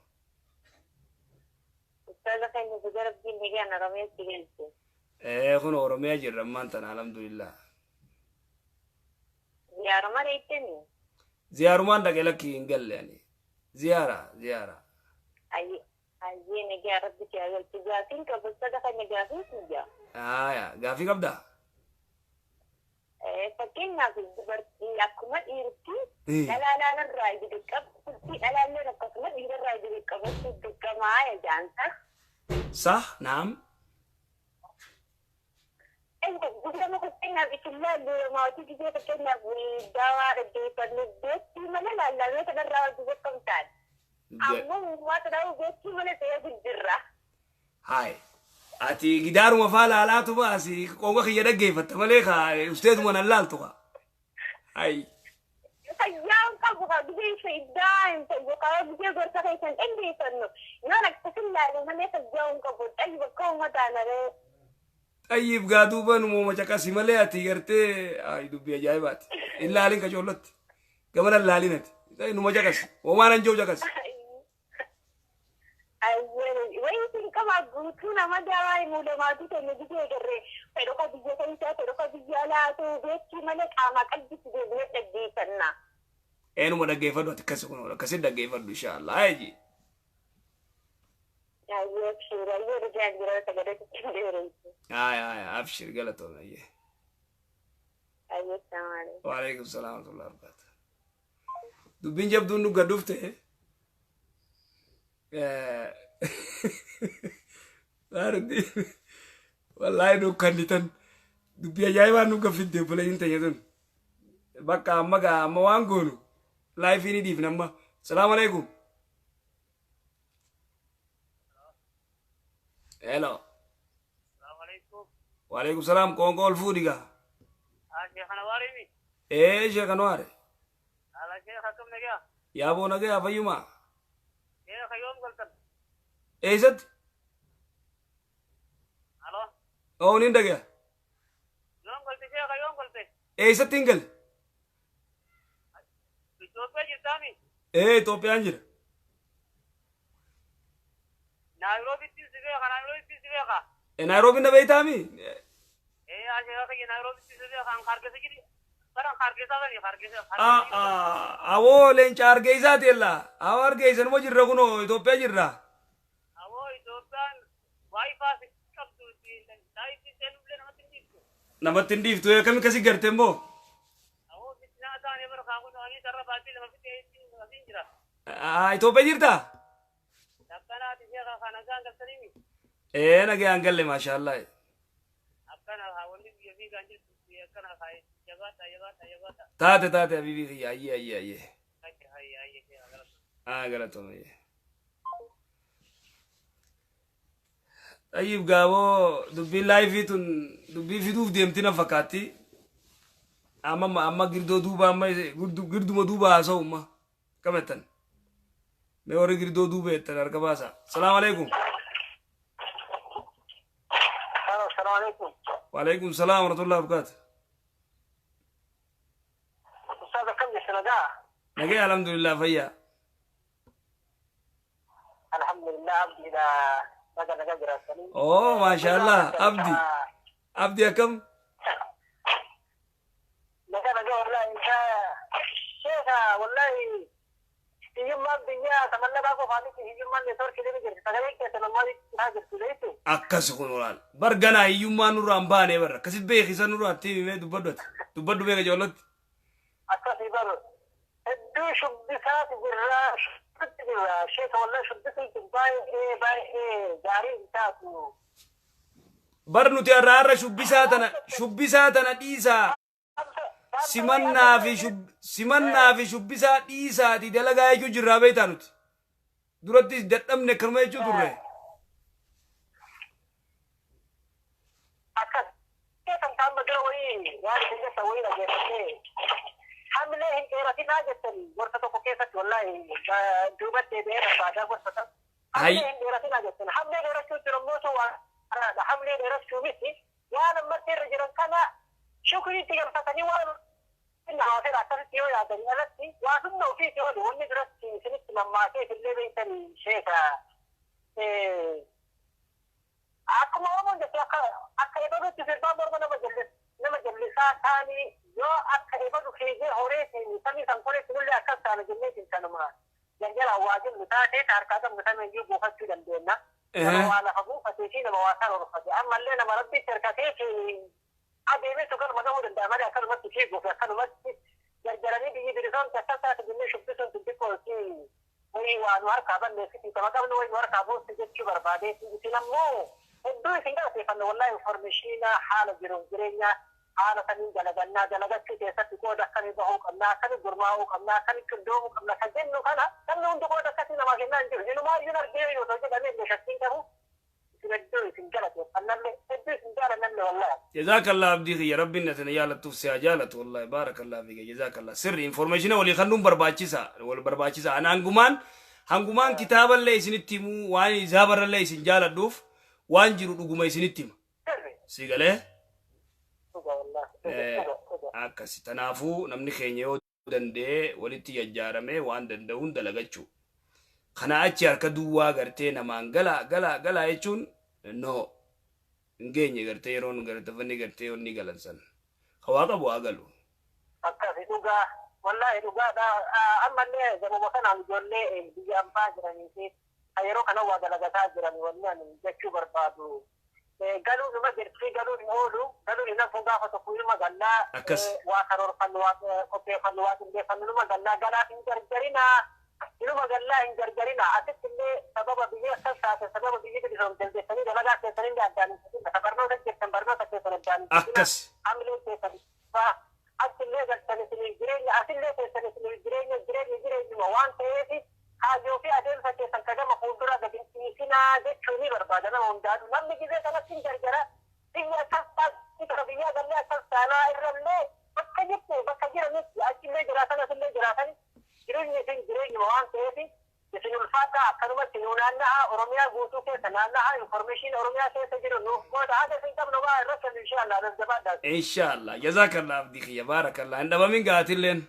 Speaker 3: Ustaaza keenya, baga Rabbiin nagaan Oromiyaatti galche.
Speaker 2: Ee, kun Oromiyaa jirra ammaan tana, alhamdulillah.
Speaker 3: Ziyaaruma reettani?
Speaker 2: Ziyaarumaan dhaqe, lakkii hin galle ani. Ziyaara, ziyaara.
Speaker 3: Ayyee, nagaa Rabbi si haa galchu. Gaafiin qabu, ustaaza keenya, gaafiin kiyya.
Speaker 2: Haya, gaafii qabdaa?
Speaker 3: Fakkeenyaaf, dubartii akkuma dhiirti dhalaa laalarraa gadi qabdi, dhalaallee akkasuma dhiirarraa gadi qabachuu dirqamaa jaansa.
Speaker 2: Sah, naam.
Speaker 3: Gudama fakkeenyaaf isin laallu maatii gisee, fakkeenyaaf daawaa dhaggeeffannu, beektii malee laallamee kanarraa wajji beekamtaan. Ammoo uummata dhabu beektii malee ta'ee jirra.
Speaker 2: Hai. Ati gidaaruma faa laalaatu baasi, qoonqa kiyya dhaggeeffatta malee ka usteetuma nan laaltu ka. Hai.
Speaker 3: Fayyaan qabu ka gisee fayyaa hin fayyu qaba, gisee gorsa keessan dhaggeeffannu. Yoon akkasin laalu malee fayyaa hin qabu. Xayyi bakka uummataa naree.
Speaker 2: Xayyiif gaa, duuba numuma caqasi malee ati gartee ay dubbii ajaa'ibaati. Hin laalin kacoollotti. Gamana hin laalin ati. Numa caqasi. Homaan an jiru caqasi.
Speaker 3: Wayi qaba guutuu nama daawaa himuu lamaatu kennu gisee garree fedhuka biyya keessaa, fedhuka biyya alaatu, beektii malee qaama qalbisi deebi'ee dhaggeeffanna.
Speaker 2: Eenuma dhaggeeffadhu ati, akkasi kun akkasit dhaggeeffadhu inshaallah. Hayi.
Speaker 3: Ayyee, abshir, ayyee, dhugaan jira sagalee hin dheeressu.
Speaker 2: Haya haya, abshir, galatoome, ayyee.
Speaker 3: Ayyee, salaamu alaikum.
Speaker 2: Waalaikum salaam wa rahmatullahi wa barakatuh. Dubbiin jabduun nu gad dhufte. Saarutti wallaahi nu kannitan dubbii ajaa'ibaa nu gaffidde obboleeyyiin teenya tun. Bakka amma gaa amma waan goonu live ni dhiifna amma. Salaamu alaikum. Hello. Waalaikum salaam, qoonqoo ol fuudhi gaa. Ee, Sheekh Anwaar. Yaaboo, nagayaa, fayyumaa. Eessatti? Oo, niin dhagaya. Eessatti hin galle? Ee, Itoophiyaan jira.
Speaker 4: Naayiroobitti si beeka, Naayiroobitti si beeka.
Speaker 2: Naayiroobiin na beeytaami?
Speaker 4: Ee, sheekha kiyya, Naayiroobitti si beeka, an hargeysa jiri. Bara hargeysa bani, hargeysa.
Speaker 2: Awoo, leenca hargeysaati ella. Awoo, hargeysa numa jirra, kunoo Itoophiyaa jirra.
Speaker 4: Awoo, Itoophiyaan WiFi qabdu, live seenullee namatti hin dhiiftu.
Speaker 2: Namatti hin dhiiftu, akkami akkasii garte immoo?
Speaker 4: Awoo, bitinaa taane bara kaakun ani sarara baatii lama fixee asiin jira.
Speaker 2: Itoophiyaa jirtaa?
Speaker 4: Akkanaati sheekha, kana gaan galtaniimi.
Speaker 2: Ee, nagayaan galle, maashaallah.
Speaker 4: Akkana haa wanni biyya fiigaan jirtu akkana haa, jabaadha, jabaadha, jabaadha.
Speaker 2: Taate, taate, habiibii kiyya, ayyee ayyee ayyee.
Speaker 4: Hayya hayya, sheekha, galata.
Speaker 2: Ah, galatoome, ayyee. Xayyiif gaaboo, dubbiin live tun dubbii fiduuf deemti na fakkaatti. Amma amma girdoo duuba, amma girduma duuba haasa'u amma. Qabattan. Mee warri girdoo duuba jettan harka baasa. Salaamu alaikum.
Speaker 4: Salaamu alaikum.
Speaker 2: Waalaikum salaam wa rahmatullahi wa barakaatu.
Speaker 4: Ustaaz, akkam jirtu, nagaa?
Speaker 2: Nagee, alhamdulillah, fayyaa.
Speaker 4: Alhamdulillah, abdiidha, baga nagaa jiraatanii.
Speaker 2: Oo, maashaallah, Abdi. Abdi, akkam?
Speaker 4: Nagaa nagaa, wallahi sheekha, wallahi hiyyummaan biyyaa tamallaqaa qofaa miti, hiyyummaan networkii ni jirti, sagalee keessan ammaa haa jirtu beektu.
Speaker 2: Akkas kun olaal. Bar ganaa hiyyummaan nurraa hin baane barra. Akkasit beekisa nurraa itti himee dubbadhu ati. Dubbadhu beeka ijoollatti.
Speaker 4: Akkasii bar hedduu shubbisaati jirraa, shubbitti jirra sheekha, wallahi shubbisuun baay'ee baay'ee gaarii hin taatu.
Speaker 2: Bar nuti har'a har'a shubbisaa tana dhiisaa. Simannaa fi simannaa fi shubbisaa dhiisaati dalagaa jechuu jirraa beektaa nuti. Durattis dadhabne akkanuma jechuu turre.
Speaker 4: Akkas keessan kaan dura wayii waan isin jettan wayii dhageeffattee hamilee hin dheeratinaa jettan gorsa tokko keessatti wallaahi duubatti deebi'ee barbaadaa gorsa tan. Hamilee hin dheeratinaa jettan. Hamilee dheerachuu jiru immoo waan haraadha. Hamilee dheerachuu miti waan ammatti irra jiran kana shukriitti galfatanii waan hawaaseen akkasitti yoo yaadanii alatti waa humna ofiitti oolu wanni duratti isinitti mammaakee illee beektanii sheeka. Akkuma Oromoon jettu akka ebalutti sirbaa morma nama jallisaa taanii yoo akka ebalu fiigee horeetiin samii san koreetti nullee akkas taana jenneetiin kanuma jarjaraan waa jennu taatee harkaa qabnu samiiyyuu buufachuu dandeenya. Nama waa lafa buufatee fi nama waa karoorfate ammallee nama rabbitti hirkateetiin adeemeetu galma gahuu danda'a malee akkanumatti fiiguuf akkanumatti jarjaranii biyyi bilisoomte akkas taate jennee shubbisuun xixiqqoo fi wayii waa nu harkaa balleessiti kama qabnu wayii nu harkaa buusti jechuu barbaadeeti isin ammoo hedduu isin galateeffanna wallahi informeeshiina haala jiruuf jireenya haala saniin dalagannaa dalagachuu keessatti qooda akkamii bahuu qabna akkamii gurmaa'uu qabna akkamii qindoomuu qabna kan jennu kana namni hundi qooda akkasii namaa kennaa hin jiru inumaayyuu argee yoo ta'u jedhamee illee shakkiin qabu isin hedduu isin galateeffannallee hedduu isin jaalannallee wallahi.
Speaker 2: جزاك الله عبدي يا ربي نتنا يا لطف سياجالت والله بارك الله فيك جزاك الله سر information ولي خلون برباچيسا ول برباچيسا انا hangumaan kitaaballee isinitti himuu waan izaabarallee isin jaaladhuuf waan jiru dhuguma isinitti hima si galee akkasi tanaafuu namni keenya yoo danda'e walitti jajjaaramee waan danda'uun dalagachuu kana achi harka duwwaa gartee namaan galaa galaa galaa jechuun no hin geenye gartee yeroon gartafanii gartee onni galan san hawaa qabu haa galu.
Speaker 4: Akkasi dhugaa wallahi dhugaadha ammallee zamuma kanaan ijoollee biyya ambaa jiranii fi yeroo kana waa dalagataa jiran wanni ani jechuu barbaadu. Galuu numa jirti galuun hin oolu galuun hin hafu gaafa tokko numa gallaa waa karoorfannu waa qopheeffannu waa qindeeffannu numa gallaa galaaf hin jarjarinaa numa gallaa hin jarjarinaa asitti illee sababa biyya akkas taate sababa biyyi bilisoomte jettanii dalagaa keessan hin addaan hin kutin barnoota keessan barnoota keessan addaan hin kutin
Speaker 2: akkas
Speaker 4: hamilee keessan achillee galtan isiniif jireenya asillee keessan isiniif jireenya jireenya jireenyuma waan ta'eef kaayyoo fi adeemsa keessan ka gama fuuldura gadi hin dhiisinaa jechuu ni barbaada nama hundaatu namni gizee kanatti hin jarjara biyya akkas taate kara biyyaa gallee akkas taanaa irrallee bakka jirtu bakka jiranitti achillee jiraatan asillee jiraatan jireenyi isin jireenyuma waan ta'eef isin ulfaadhaa akkanumatti nuu naanna'a Oromiyaa guutuu keessa naanna'a informeeshin Oromiyaa keessa jiru nuuf qooda haga isin qabnu waa irratti kennu insha Allah jabaadhaa.
Speaker 2: Inshallah jazakallah abdii kiyya barakallah hin dhabamin gaatilleen.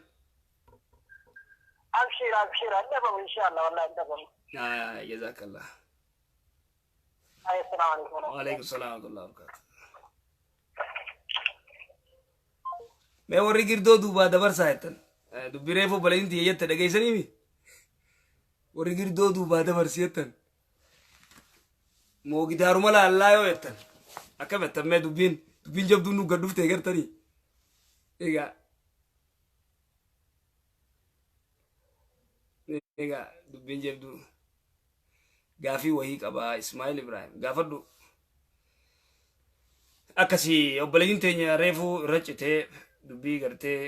Speaker 4: Abshir abshir hin dhabamu insha Allah wallahi hin dhabamu.
Speaker 2: Jazakallah.
Speaker 4: Assalaamu alaikum.
Speaker 2: Wa alaikum salaam wa rahmatullahi wa barakatuh. Mee warri girdoo duubaa dabarsaa jettan dubbii reefu obboleettiin tiyya jette dhageessaniimi warri girdoo duubaa dabarsi jettan moo gitaaruma laallaa yoo jettan akkam jettan mee dubbiin dubbiin jabduun nu gad dhuftee gartanii egaa egaa dubbiin jabduu gaafii wahii qabaa Ismaa'il Ibrahim gaafadhu akkasii obboleettiin teenya reefuu irra citee dubbii gartee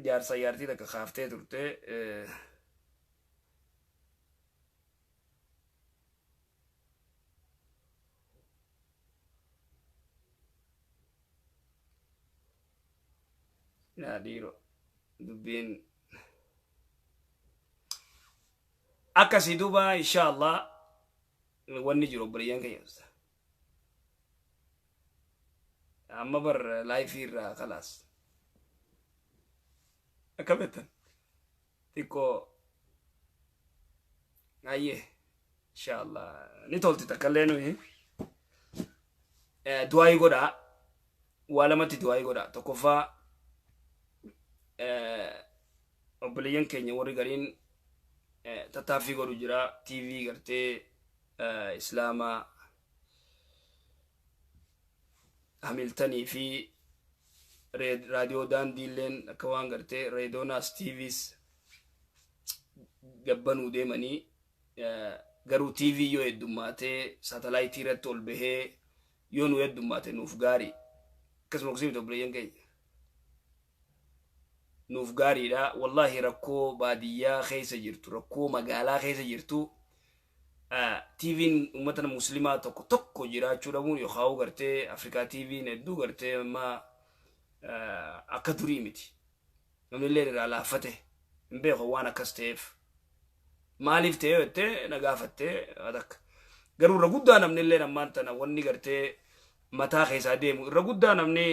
Speaker 2: jaarsa jaartii takka kaaftee turte yaa dhiiro dubbiin akkasii duuba insha Allah wanni jiru obboleeyyan keenya amma bar laayifii irraa kalaas akkam jettan xiqqoo ayyee insha Allah ni tolti takkallee nuyi du'aayii godhaa waa lamatti du'aayii godhaa tokkoffaa obboleeyyan keenya warri gariin tattaaffii godhu jira TV gartee islaamaa hamiltanii fi raadiyoo daandiilleen akka waan gartee reedoonaas TVs gabbanuu deemanii garuu TV yoo heddummaatee saatalaayitii irratti ol bahee yoo nu heddummaate nuuf gaarii akkasuma kusimte obboleeyyan keenya nuuf gaariidha wallahi rakkoo baadiyyaa keessa jirtu rakkoo magaalaa keessa jirtu TV'n uummata muslimaa tokko tokko jiraachuu dhabuun yookaan gartee Afrikaa TV'n hedduu gartee amma akka durii miti. Namni illee irraa laaffate hin beeku waan akkas ta'eef. Maaliif ta'e jettee na gaafattee takka. Garuu irra guddaa namni illee ammaan tana wanni gartee mataa keessaa deemu irra guddaa namni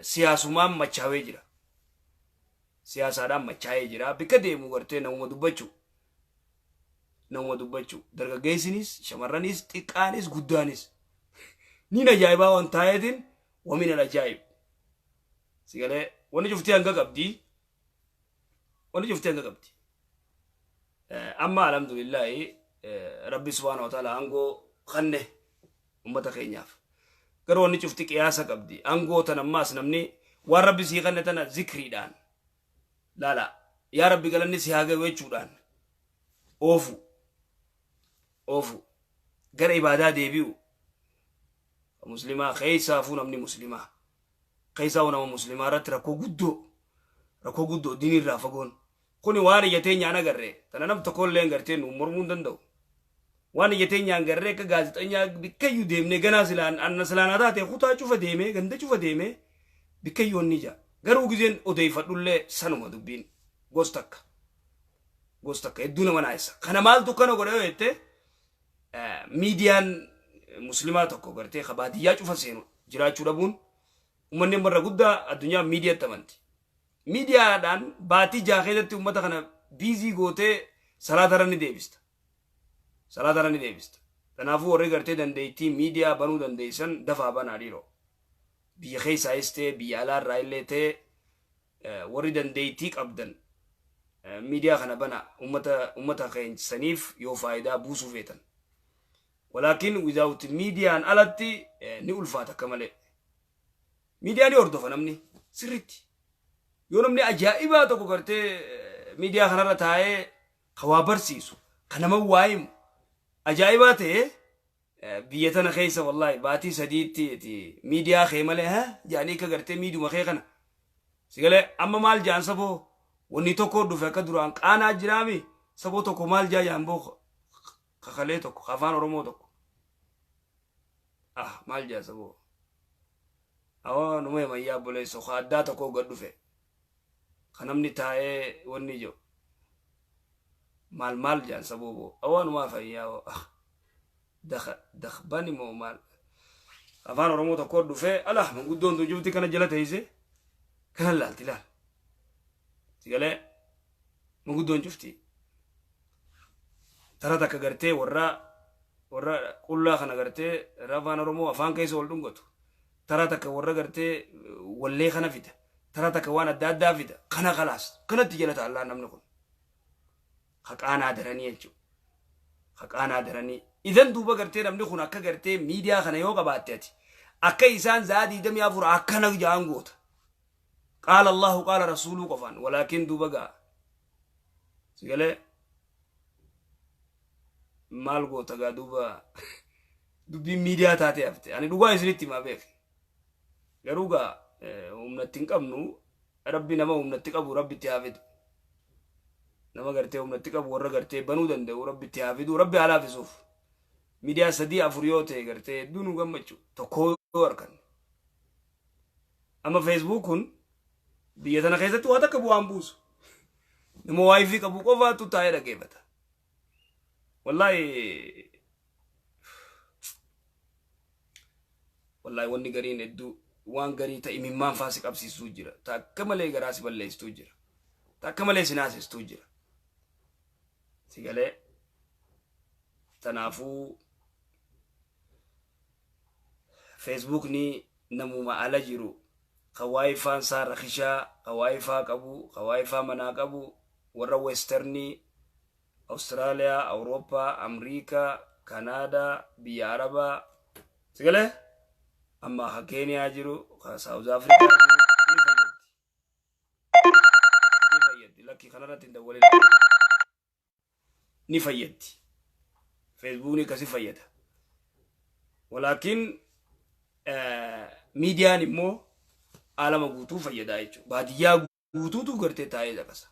Speaker 2: siyaasumaan machaawee jira. Siyaasaadhaan machaa'ee jira. Bikka deemu gartee namuma dubbachuu. Nama dubbachuu dargaggeessinis shamarranis xiqqaanis guddaanis niin ajaa'ibaa waan taa'eetiin wamin ajaa'ib sigalee wanni cuftii hanga qabdi wanni cuftii hanga qabdi amma alhamdulillaahi rabbi subhaana wa ta'ala aangoo kanne ummata keenyaaf garuu wanni cufti qiyaasa qabdi aangoo tan ammaas namni waan rabbi sii kanne tana zikriidhaan laala yaa rabbi galanni si haa gahu jechuudhaan oofu oofu gara ibaadaa deebi'u muslimaa keessaafuu namni muslimaa keessaafuu nama muslimaa irratti rakkoo guddoo diinii irraa fagoon kuni waan ija teenyaan agarree tana nam tokkollee hin gartee nu mormuu hin danda'u waan ija teenyaan garree akka gaazexanyaa bikkayyuu deemnee ganaa silaan anna silaanaa taate kutaa cufa deemee ganda cufa deemee bikkayyuu inni ija garuu gizeen odeeffadhullee sanuma dubbiin gos takka hedduu nama naayisa kana maaltu kana godhe yoo jette miidiyaan muslimaa tokko gartee ka baadiyyaa cufa seenu jiraachuu dhabuun uummanni marra guddaa addunyaa miidiyaatti amanti. Miidiyaadhaan baatii jaha keessatti uummata kana biizii gootee salaata irra ni deebista. Salaata irra ni deebista. Kanaafuu warri gartee dandeettii miidiyaa banuu dandeessan dafaa banaa dhiiroo. Biyya keessaayis ta'e biyya alaarraa illee ta'e warri dandeettii qabdan miidiyaa kana bana uummata keessaniif yoo faayidaa buusuu feetan. Walaakin without miidiyaan alatti ni ulfaata akka malee. Miidiyaa ni hordofa namni sirriitti. Yoo namni ajaa'ibaa tokko gartee miidiyaa kanarra taa'ee ka waa barsiisu ka nama waa himu ajaa'ibaa ta'e biyya tana keessa wallaahi baatii sadiitti miidiyaa kee malee haa jaanii akka gartee miidiyuma kee kana. Sigalee amma maal jaan saboo wanni tokko dhufe akka duraan qaanaa jiraami saboo tokko maal jaa jaan boo kakalee tokko afaan Oromoo tokko. Ah maal jaa saboo. Awwa numa himayyaa obboleessoo ka addaa tokko gad dhufe. Ka namni taa'ee wanni jiru. Maal maal jaan saboo boo. Awwa numaa fayyaa ah dakhbani moo maal. Afaan Oromoo tokko dhufe ala manguddoon tun jufti kana jala teessee kana laalti laal. Sigalee manguddoon cufti. Tara takka gartee warra qullaa kana gartee afaan Oromoo afaan keessa wal dhungatu. Tara takka warra gartee wallee kana fida. Tara takka waan adda addaa fida. Kana khalaas kanatti jala taallaa namni kun. Haqaanaa daranii jechuudha. Haqaanaa daranii. Idan duuba gartee namni kun akka gartee miidiyaa kana yoo qabaatte ati akka isaan za'a 24 akkana ja'an goota. Qaala Allahu qaala Rasuuluu qofaan walaakin duuba ga'a. Sigalee maal goota gaa duuba dubbiin miidiyaa taatee hafte. Ani dhugaa isinitti himaa beeke. Garuu gaa humnatti hin qabnu rabbi nama humnatti qabu rabbi itti haa fidu. Nama gartee humnatti qabu warra gartee banuu danda'u rabbi itti haa fidu rabbi haa laafisuuf. Miidiyaa 3 4 yoo ta'e gartee hedduu nu gammachu tokko yoo arganne. Amma feesbuuk kun biyya tana keessatti waa takka bu'aan buusu. Nama waayifii qabu qofaatu taa'ee dhaggeeffata. Wallaahi wallaahi wanni gariin hedduu waan garii ta'e imimmaan faa si qabsiistuu jira. Ta akka malee garaa si balleessituu jira. Ta akka malee si naasistuu jira. Sigalee tanaafuu feesbuukni namuma ala jiru ka waayifaan isaa rakishaa ka waayifaa qabu ka waayifaa manaa qabu warra westernii Austraaliyaa, Awurooppaa, Amriikaa, Kanaadaa, biyya Arabaa sigalee amma ka Keeniyaa jiru ka Saawuz Afrikaa jiru ni fayyaddi. Ni fayyaddi lakkii kanarratti hin dawwalin. Ni fayyaddi. Feesbuukni akkasi fayyada. Walaakin miidiyaan immoo alama guutuu fayyadaa jechuudha. Baadiyyaa guutuutu gartee taa'ee caqasa.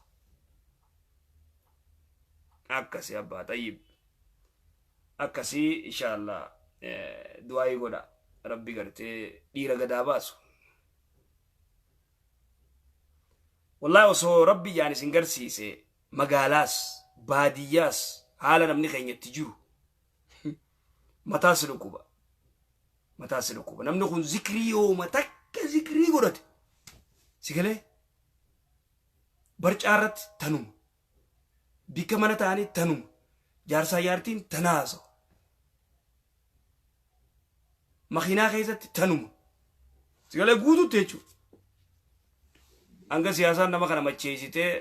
Speaker 2: Akkasi abbaa xayyib. Akkasii inshallah du'aayii godha rabbi gartee dhiira gadaa baasu. Wallahi osoo rabbi ijaan isin garsiise magaalaas baadiyyaas haala namni keenyatti jiru mataa si dhukkuba. Mataa si dhukkuba. Namni kun zikrii yooma takka zikrii godhate. Si galee barcaa irratti tanuma. Bikka mana ta'anii tanuma. Jaarsaa jaartiin tana haasa'u. Makiinaa keessatti tanuma. Si galee guututti jechuudha. Hanga siyaasaan nama kana macheessitee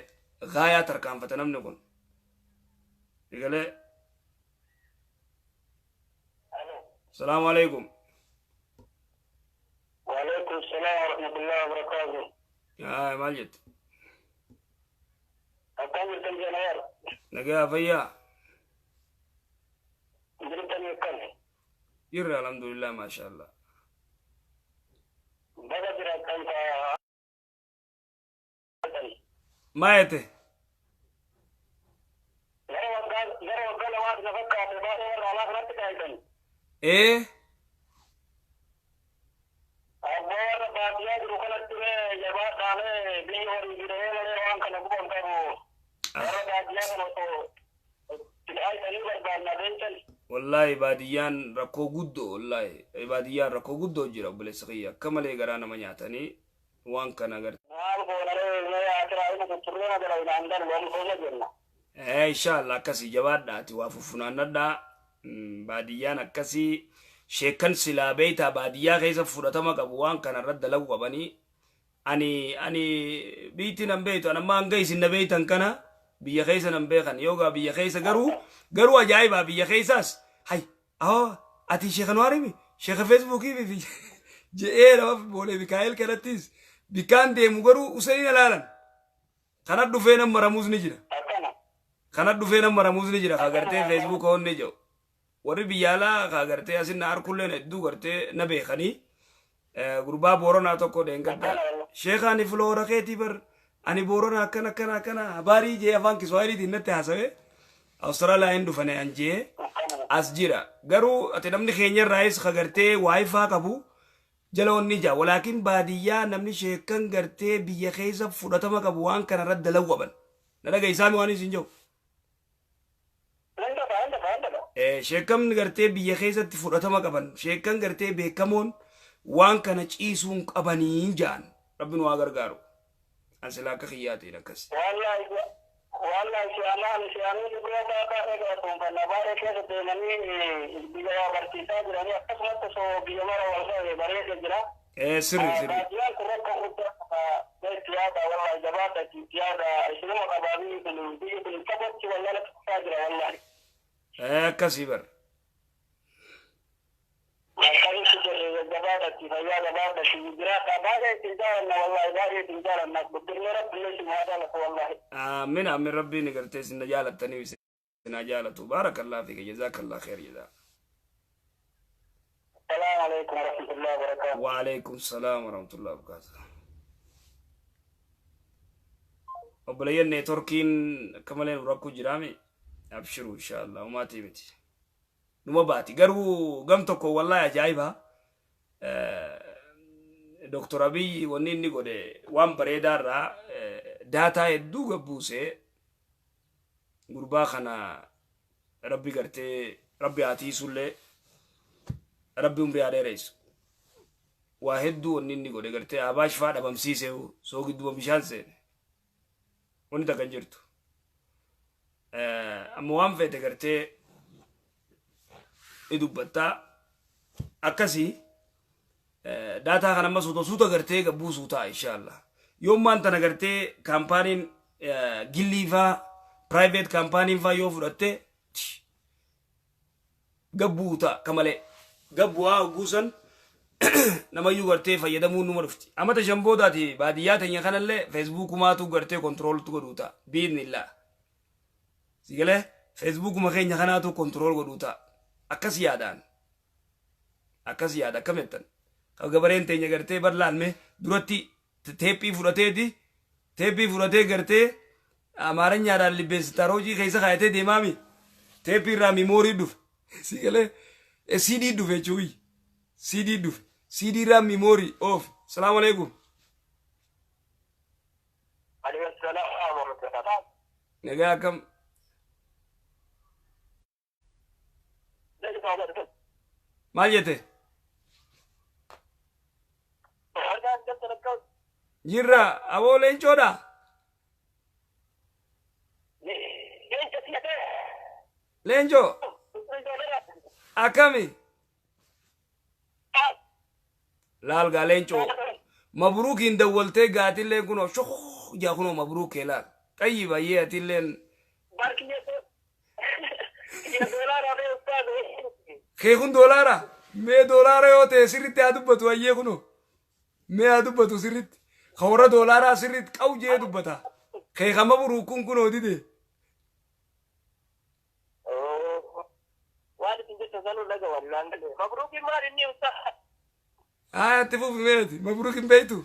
Speaker 2: gaayaa tarkaanfata namni kun. Si galee. Salaamu alaikum.
Speaker 3: Waalaikum salaam wa rahmatullahi wa barakatuh.
Speaker 2: Yaa maal jette?
Speaker 3: Akkam jirtan Januar?
Speaker 2: Nagaa fayyaa.
Speaker 3: Jirtan akkam?
Speaker 2: Jirra alhamdulillah maashaallah.
Speaker 3: Baga jiraattan kaa.
Speaker 2: Maa jette?
Speaker 3: Gara waggaa lamaati na fakkaate baay'ee warra alaa kanatti kaayitan.
Speaker 2: Ee.
Speaker 3: Abbaa warra baadiyyaa jiru kanatti mee jabaadhaamee biyya horii jiree malee waan kana guban qabu. Warra baadiyyaa kana osoo itti dhaayitanii barbaanna beektan.
Speaker 2: Wallahi baadiyyaan rakkoo guddoo, wallahi baadiyyaan rakkoo guddoo jira obboleessa kiyya, akka malee garaa nama nyaatanii waan kana garte.
Speaker 3: Maal goonaree mee akiraa inni tutturree magala inaan galu waan sooma jenna.
Speaker 2: Ee inshallah akkasii jabaadhaati waa fuffunaannadhaa. Baadiyyaan akkasii sheekkan silaa beeytaa baadiyyaa keessa fudhatama qabu waan kana irratti dalagu qabanii. Ani biitti nan beeytu, ani amma hanga isin na beeytan kana biyya keessa nan beekan yoogaa biyya keessa garuu ajaa'ibaa biyya keessaas hay ahoo ati sheeka Anwaarimi sheeka feesbuukii fi je'ee nama boolee Mikaa'el kanattis bikkaan deemu garuu usanii ilaalan kana dhufee nan maramuus ni jira.
Speaker 3: Akkana.
Speaker 2: Kana dhufee nan maramuus ni jira ka gartee feesbuuka onni jedhu. Warri biyya alaa ka gartee asin na arkulleen hedduu gartee na beekanii gurbaa Booranaa tokko dheengadda. Sheeka ani filoora keetii bar ani Booranaa akkana akkana akkana habaarii jee afaan Kiswaahiliitiin natti haasawee Awustiraaliyaa hin dhufane an jee as jira. Garuu ati namni keenya irraayis ka gartee waayifaa qabu jala onni jaa. Walaakin baadiyyaa namni sheekan gartee biyya keessa fudhatama qabu waan kana irratti dalagu qaban. Na dhaga'isaami waan isin jiru.
Speaker 3: Nan dafa nan dafa nan dafa.
Speaker 2: Sheekamni gartee biyya keessatti fudhatama qaban sheekan gartee beekamoon waan kana ciisuun qabanii ja'an rabbi nu haa gargaaru. An silaa akka kiyyaatiin akkas.
Speaker 3: Wallahi wallahi si'amaan si'amii biroo baay'ee galatoonfanna baay'ee keessa deemanii biyya waa barsiisaa jiranii akkasumas osoo biyya mara wal ga'e bareeda jira.
Speaker 2: Sirri sirri.
Speaker 3: Baadiyyaan kun rakkoo guddaa qaba. Itti yaada wallahi jabaadha itti yaada isinuma qabaa biyyi kun biyyi kun qabatti wallahi kufaa jira wallahi.
Speaker 2: Akkasii bar.
Speaker 3: Akkasitti jirre jabaadha itti fayyaa jabaadha itti jiraadha baay'ee itti jaalanna wallahi baay'ee itti jaalanna guddinni rabbi illee isin haa jaalatu wallahi.
Speaker 2: Aamin aamin rabbiin gartee isin na jaalattanii isin haa jaalatu. Baarakallah fiika jazakallah khair jazaa.
Speaker 3: Salaamu alaikum warahmatullahi wabarakatuh.
Speaker 2: Wa alaikum salaam wa rahmatullahi wa barakatuh. Obboleeyyan neetworkiin akka malee nu rakkoo jiraame abshiru inshallah umaatii miti. Numa baati garuu gam tokko wallahi ajaa'iba. Dr. Abiy wanni inni godhe waan bareedaa irraa daataa hedduu gabbuusee gurbaa kana rabbi gartee rabbi haa tiisullee rabbi umrii haa dheeressu. Waa hedduu wanni inni godhe gartee abaash faa dhabamsiisee soo gidduma bishaan seene. Wanni takka hin jirtu. Amma waan feete gartee ni dubbattaa akkasii daataa kana amma suuta suuta gartee gabbuusuu ta'a inshallah. Yoommaan tana gartee kaampaaniin gillii faa private kaampaaniin faa yoo fudhatte gabbuu ta'a ka malee. Gabbu'aa hogguusan namayyuu gartee fayyadamuun numa dhufti. Amata shan boodaati baadiyyaa teenya kanallee feesbuukumaatu gartee kontirooltu godhuu ta'a. Biidnillaa. Sigalee feesbuukuma keenya kanaatu kontirool godhuu ta'a. Akkas yaadaan. Akkas yaada akkam jettan. Ka gabareen teenya gartee bal'aalme duratti teephii fudhateeti teephii fudhatee gartee amaaranyaadhaan libbeessitaroojii keessa kaayatee deemaami. Teephii irraa miimoorii dhufe. Si galee CD dhufe jechuun CD dhufe CD irraa memory off. Salaamu alaikum. Nagaa akkam? Maal jette? Jirra aboo leencoodha. Leencoo akkami? Laal gaa leencoo mabruukiin dawwaltee gaatillee kunoo shukuu jaa kunoo mabruukee laal. Xayyi baay'ee atilleen. Kee kun doolaara? Mee doolaara yoo ta'e sirriitti haa dubbatu ayyee kunoo. Mee haa dubbatu sirriitti. Ka warra doolaaraa sirriitti qabu jee dubbata. Kee kan mabruukuun kunoo dide. Haa itti fufi meeti mabruukin beektu.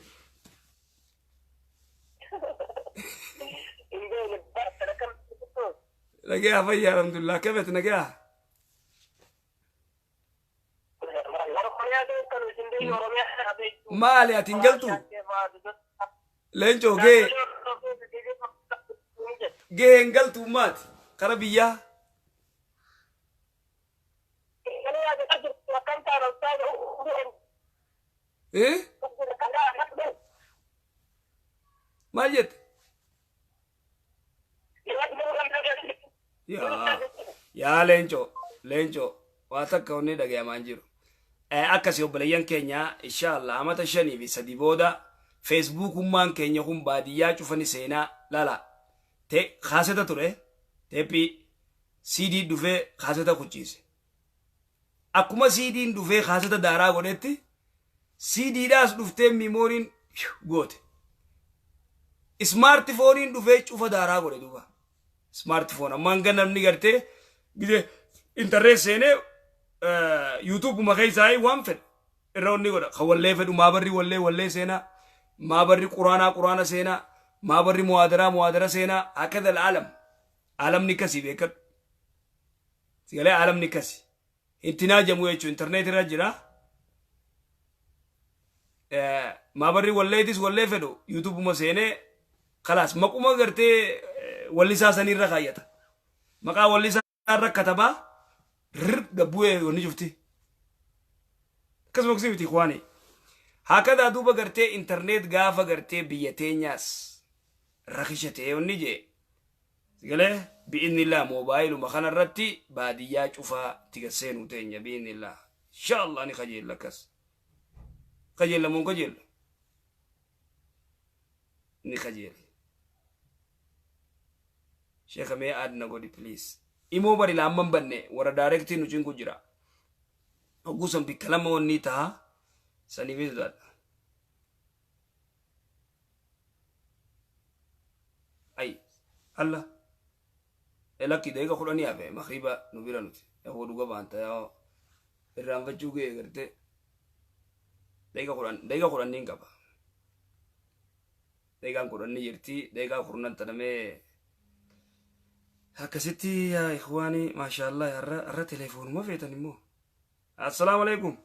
Speaker 2: Nagaa fayyaa alhamdulillah akkamitti nagaa. Maali ati hin galtu? Leencoo gahee gahee hin galtu maati kara biyyaa. Eh? Maal jette? Yaa yaa leencoo leencoo waa takka onni dhagayamaan jiru. Akkasii obboleeyyan keenya inshallah amata 5 fi 3 booda feesbuukummaan keenya kun baadiyyaa cufani seenaa lala te kaaseta ture teephii CD dhufee kaaseta kuchiise. Akkuma CD'n dhufee kaaseta daaraa godhetti CDdhaas dhuftee miimooriin goote. Ismaartifooniin dhufee cufa daaraa godhe duuba. Ismaartifoon amma hanga namni gartee gidee intarneet seenee yuutuubuma keessaa waan fedhe irra onni godha. Kan wallee fedhu maabarri wallee wallee seenaa, maabarri quraanaa quraana seenaa, maabarri muwaadaraa muwaadara seenaa hakada alaalam. Aalamni kasii beekadhu. Sigalee aalamni kasi. Intinaa jamu jechuun intarneet irra jira. Maabarri walleetis wallee fedhu yuutuubuma seenee kalaas maquma gartee wallisaa sanirra kaayyata. Maqaa wallisaa irra katabaa rir gabbu'ee wanni cufti. Akkasuma miti ikhwaani. Hakadaa duuba gartee intarneet gaafa gartee biyya teenyaas rakisha ta'e wanni jee. Sigalee bi'innillaa moobaayiluma kanarratti baadiyyaa cufaa tiga seenuu teenya bi'innillaa. Inshallah ni kajeella akkas. Kajeella moo kajeella? Ni kajeella. Sheekha mee aadna godhi please. Imoo bari laamman banne warra daarektii nu cinku jira. Hogguusan bikka lama wanni taha saniif sodaadha. Ay alla lakki daqiiqa 10 hafe makriba nu bira nuti. Yahoo dhuga baanta yaa irraanfachuu ga'e gartee daqiiqa 10 daqiiqa 10 niin qaba. Daqiiqaan 10 ni jirti daqiiqaa 10 tanamee akkasitti yaa ikhwaani maashaallah har'a telefoonuma feetan immoo. Assalaamu alaikum.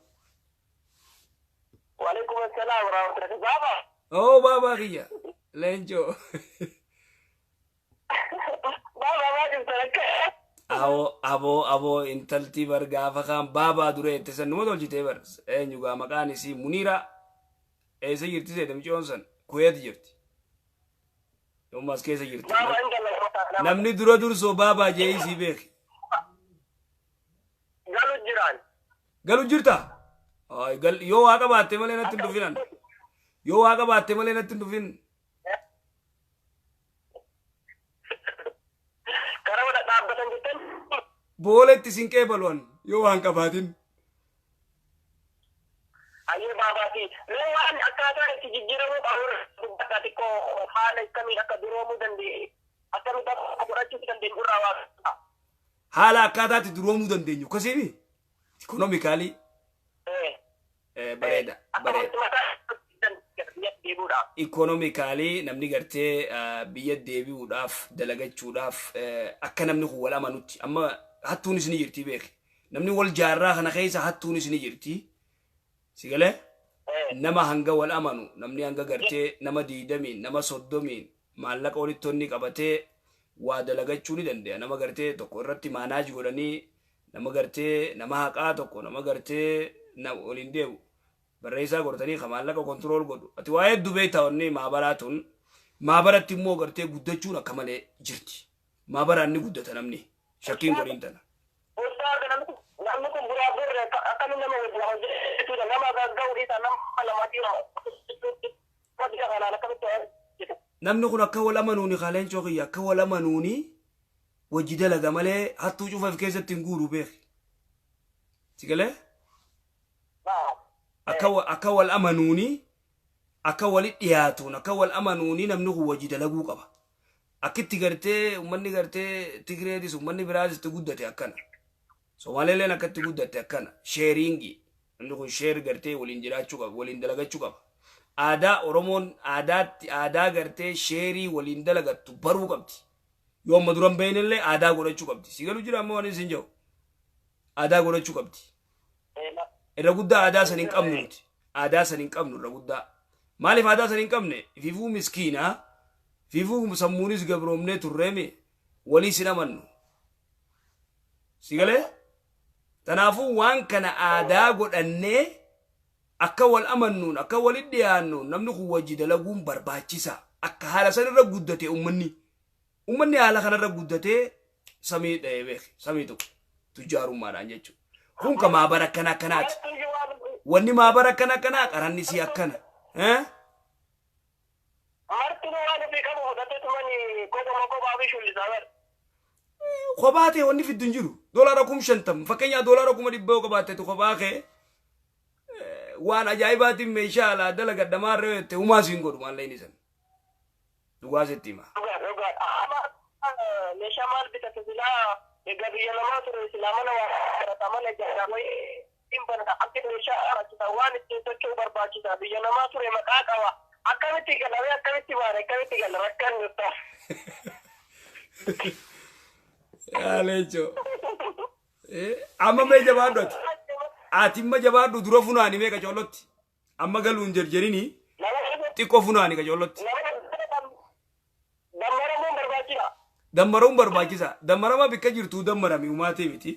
Speaker 3: Waalaikum assalaam warahmatullahi Baba.
Speaker 2: Oh baabaa kiyya leencoo.
Speaker 3: Baba maal jirta akka?
Speaker 2: Aboo aboo aboo intalti bar gaafa kaan baabaa dura jette san numa tolchitee bar eenyu gaa maqaan isii Muniira eessa jirti seete mucayyoon san Kuweet jirti. Yommas keessa jirti. Namni dura dursoo baabaa jee isii beeki.
Speaker 3: Galu jiraan.
Speaker 2: Galu jirta? Yoo waa qabaatte malee natti hin dhufinan. Yoo waa qabaatte malee natti hin dhufin.
Speaker 3: Karaa wada dhaabbatan jettan.
Speaker 2: Booletti isin qeebaluwan yoo waan qabaatin.
Speaker 3: Ayyee baabaati. Mee waan akkaataa itti jijjiiramuu qabu dubbata xiqqoo haala akkamiin akka duroomuu dandeenyu akkamitti akka godhachuu dandeenyu irraa waa.
Speaker 2: Haala akkaataa itti duroomuu dandeenyu akkasiimi ikonoomikaalii bareeda bareeda. Ikonoomikaalii namni gartee biyya deebi'uudhaaf dalagachuudhaaf akka namni kun wal amanutti amma hattuunis ni jirti beeki. Namni wal jaarraa kana keessa hattuunis ni jirti. Si galee? Nama hanga wal amanu, namni hanga gartee nama 20, nama 30 maallaqa walitti onni qabatee waa dalagachuu ni danda'a. Nama gartee tokko irratti manage godhanii, nama gartee nama haqaa tokko, nama gartee waliin deemu barreessaa godhatanii ka maallaqa control godhu. Ati waa hedduu beektaa. Wanni maabaraa tun maabaratti immoo gartee guddachuun akka malee jirti. Maabaraan ni guddata namni, shakkiin godhin tana.
Speaker 3: Ustaaz, namni kun buraa burre akkamiin nama wajjin hojjechuudha? Nama gagga'uu dhiisa, nama lamatii hojii kanaan akkamitti hojjetu?
Speaker 2: Namni kun akka wal amanuuni, kaaleencoo kiyya, akka wal amanuuni wajji dalaga malee hattuu cufaaf keessatti hin guuru, beeki. Si galee? Akka wal amanuuni, akka wali dhiyaatuun, akka wal amanuuni namni kun wajji dalaguu qaba. Akkitti gartee uummanni gartee Tigreetis, uummanni biraatis itti guddate akkana. Somaaleeleen akkatti guddatte akkana. Sharing, namni kun share gartee waliin jiraachuu qaba, waliin dalagachuu qaba. Aadaa Oromoon aadaatti aadaa gartee share waliin dalagattu baruu qabdi. Yoo amma duran beeynillee aadaa godhachuu qabdi. Si galu jira amma waan isin jiru. Aadaa godhachuu qabdi. Irra guddaa aadaa san hin qabnu nuti. Aadaa san hin qabnu irra guddaa. Maaliif aadaa san hin qabne? Fiifuu miskiinaa, fiifuu sammuunis gabroomnee turreemi, walii sin amannu. Si galee? Kanaafuu waan kana aadaa godhannee akka wal amannuun, akka walit dhiyaannuun namni kun wajji dalaguun barbaachisa. Akka haala san irra guddate uummanni. Uummanni haala kanarra guddatee samii dha'ee beeke. Samii tokko tujjaarummaadhaan jechuudha. Kun ka maabara akkana akkanaati. Wanni maabara akkana akkanaa qaranni sii akkana.
Speaker 3: Marti waan ofii qabu fudhatee tumani kophaa kophaa fi shullisaa bara.
Speaker 2: Kophaa ta'e wanni fiddu hin jiru. Doolaara 50,000, fakkeenyaaf doolaara 100,000 yoo qabaattetu, kophaa kee waan ajaa'ibaatiin meeshaa alaa dalagadha maarree jette, humaa siin godhu maallaqni san. Dhugaa sitti hima.
Speaker 3: Dhugaa dhugaa. Amma meeshaa maal bitate silaa? Egaa biyya namaa ture silaa mana waa barata, mana ijaarraa wayii hin banata, akki meeshaa barbaachisa, waan ittiin socho'u barbaachisa. Biyya namaa ture, maqaa qaba. Akkamitti galame? Akkamitti baane? Akkamitti gala? Rakkan nutta.
Speaker 2: Yaa leencoo. Amma mee jabaadhu ati. Ati imma jabaadhu, dura funaani mee qacoollotti. Amma galuun jarjarini, xiqqoo funaani qacoollotti.
Speaker 3: Dammaramuun barbaachisa.
Speaker 2: Dammaramuun barbaachisa. Dammarama bikka jirtuu dammarami, umaatee miti.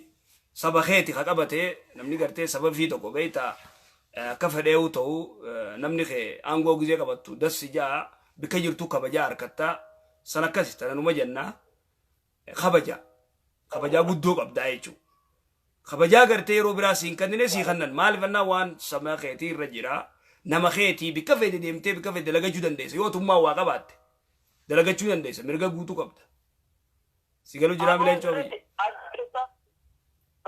Speaker 2: Saba keeti ka qabatee namni gartee saba fi tokko beektaa, akka fedheewu ta'u namni kee aangoo gizee qabattu dassi ja'a, bikka jirtuu kabajaa harkattaa san akkasi tananuma jennaa kabaja. Kabajaa guddoo qabdaa jechuudha. Kabajaa gartee yeroo biraa siin kannine sii kannan, maaliif annaa waan saba keetii irra jira, nama keetii bikka fedhe deemtee bikka fedhe dalagachuu dandeessa. Yoo tummaa waa qabaatte dalagachuu dandeessa, mirga guutuu qabda. Si galuu jiraa mileencoo biyya?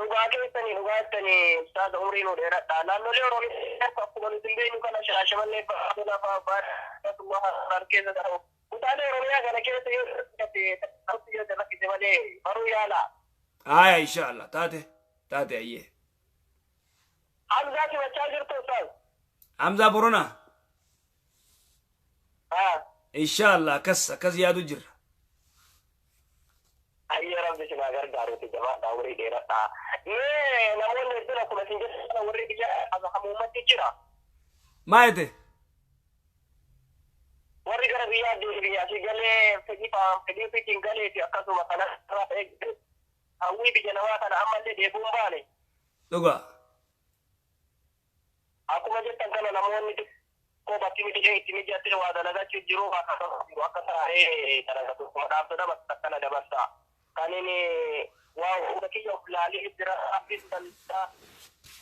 Speaker 3: Dhugaa keessanii, dhugaa jettanii ustaaza, umrii nu dheeradha. Naannolee Oromiyaa akkuma nuti hin beeknu kana Shaashamannee fa'aa fa'aa keessa ta'u. Kutaalee Oromiyaa kana keessa yoo rakkate yoo rakkise malee baruu yaala.
Speaker 2: Aya, inshallah, taate taate, ayyee.
Speaker 3: Hamzaa simachaa jirtu, ustaaz.
Speaker 2: Hamzaa Boronaa.
Speaker 3: Haa.
Speaker 2: Inshallah, akkas akkas yaadu jirra.
Speaker 3: Ayyee, rabbi si naa gargaaruuti, jabaadha, umrii dheeradha. Mee namoonni hedduun akkuma isin jettan warri biyya hamuummatti jira.
Speaker 2: Maa jette?
Speaker 3: Warri gara biyyaa deebi'ee asii galee fedhii fedhii ofiitiin galee fi akkasuma kanarraa ta'ee hawwii biyya namaa kana ammallee deebi'uun baane.
Speaker 2: Dhugaa.
Speaker 3: Akkuma jettan kana namoonni xiqqoo bakki miti itti mijattee waa dalagachuu jiru, akkasuma jiru, akka taa'ee dalagatu kuma dhaabdota bakka akkana dabarsa. Kan inni waa hunda kiyya of laalee jira, abdiin danda'a,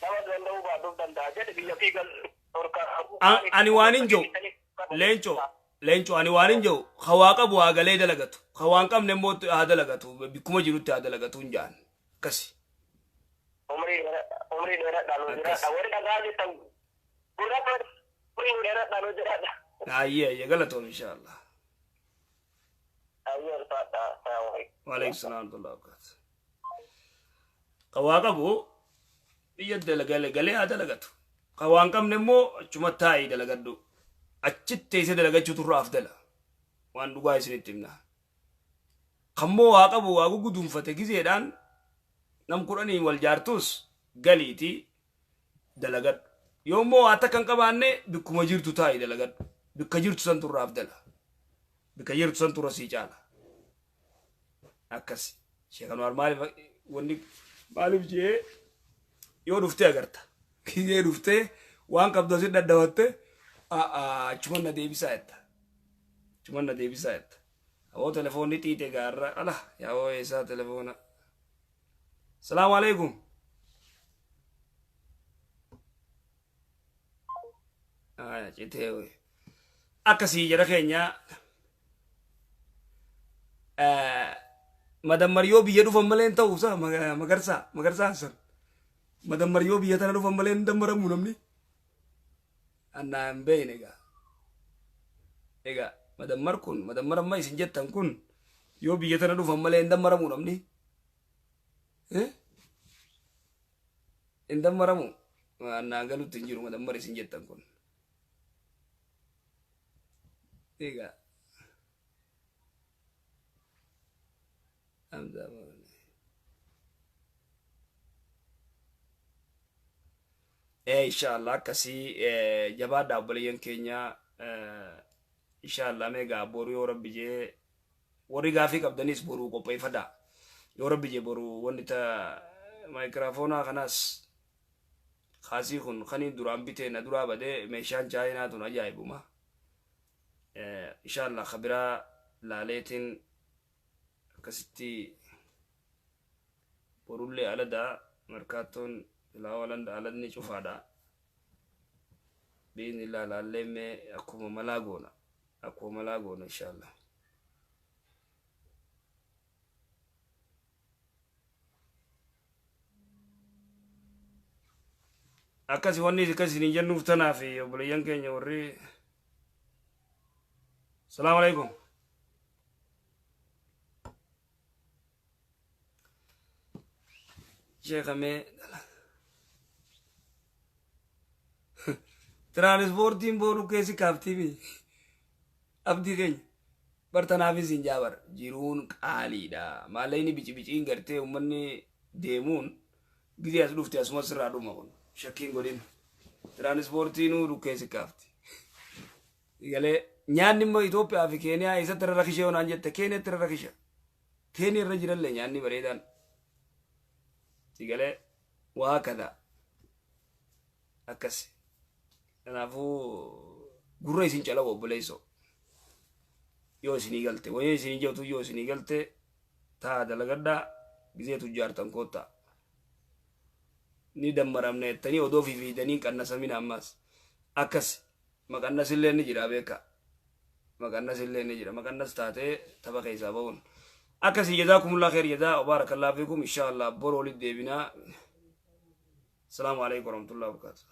Speaker 3: nama danda'uu baatuuf danda'a jedhe biyya fi galu.
Speaker 2: Ani waan hin jiru, leencoo, leencoo, ani waan hin jiru, ka waa qabu haa galee dalagatu, ka waan qabne immoo haa dalagatu, bikkuma jirutti haa dalagatu hin jaan akkasi.
Speaker 3: Umrii dheeradhaan nu jiraadha. Warri dhagaa jettan gurra, umrii dheeradhaan nu jiraadha.
Speaker 2: Ayyee ayyee, galatoom, inshallah.
Speaker 3: Ayyee, ulfaadha. Salaamu alaikum.
Speaker 2: Waalaikum salaam warahmatullahi wabarakatuh. Ka waa qabu biyya dalagale galee haa dalagatu. Ka waan qabne immoo achuma taa'ii dalagadhu. Achitti teessee dalagachuu turre afdala. Waan dhugaa isinitti himna. Kammoo waa qabu waa guguduunfate gizeedhaan Nam 10 wal jaartus galiitii dalagadhu. Yoommoo waa takka hin qabaanne bikkuma jirtu taa'i dalagadhu. Bikka jirtu santu irraa afdala. Bikka jirtu santu irra sii caala. Akkasi. Sheekh Anwaar maaliif wanni maaliif jee yoo dhuftee agarta. Gizee dhuftee waan qabdu asit dhadhawatte achuman na deebisaa jetta. Achuman na deebisaa jetta. Aboo telefoonni xiixe gaarra ala yaa'oo eessaa telefoona. Salaamu alaikum. Aya citee wayi. Akkasii jara keenya madammar yoo biyya dhufan malee hin ta'u sa magarsaa magarsaa san madammar yoo biyya tana dhufan malee hin dammaramu namni annaa hin beekne egaa egaa madammar kun madammar amma isin jettan kun yoo biyya tana dhufan malee hin dammaramu namni hin dammaramu annaa galutti hin jiru madammar isin jettan kun egaa Inshallah akkasii jabaadhaa obboleeyyan keenya. Inshallah meegaa boru yoo rabbi jee warri gaafii qabdanis boruu qopheeffadhaa. Yoo rabbi jee boru wanni ta maayikiraafoonaa kanaas kaasii kun kaniin duraan bitee na duraa badee meeshaan chaayinaa tun ajaa'ibuma. Inshallah kabiraa laaleetiin akkasitti borullee aladaa markaattoon silaa alanda aladni cufaadha. Biiznillah laallee mee akkuma malaa goona. Akkuma malaa goona inshallah. Akkasi wanni akkas isiniin jennuuf tanaaf obboleeyyan keenya warri. Salaamu alaikum. Sheekamee tiraanispoortiin boonu keessi kaaftiimi abdii keenya bartanaafis hin jaabar jiruun qaaliidha. Maallaqni bici biciin gartee uummanni deemuun gizee as dhufte asumas irraa dhuma kun shakkiin godhin tiraanispoortiinuu dhukkeessi kaafti. Galee nyaanni immoo Itoophiyaa fi Keeniyaa eessatti irra rakishee yoo naan jette Keeniyaatti irra rakisha. Keeniyaa irra jirallee nyaanni bareedaan. Galee waa kada akkas. Kanaafuu gurra isin calawu obboleessoo. Yoo isinii galte wayii isinii jirtu yoo isinii galte taa dalagadhaa gizee tujjaartan koottaa. Ni dammaramna jettanii odoo fifiidanii qannasamina ammas. Akkas maqannas illee ni jira beeka. Maqannas illee ni jira. Maqannas taatee tapha keessaa ba'uun. Akkasii jazaakumullah khair jazaa barakallahu fiikum inshallah boru walitti deebinaa. Salaamu alaikum warahmatullahi wabarakatuh.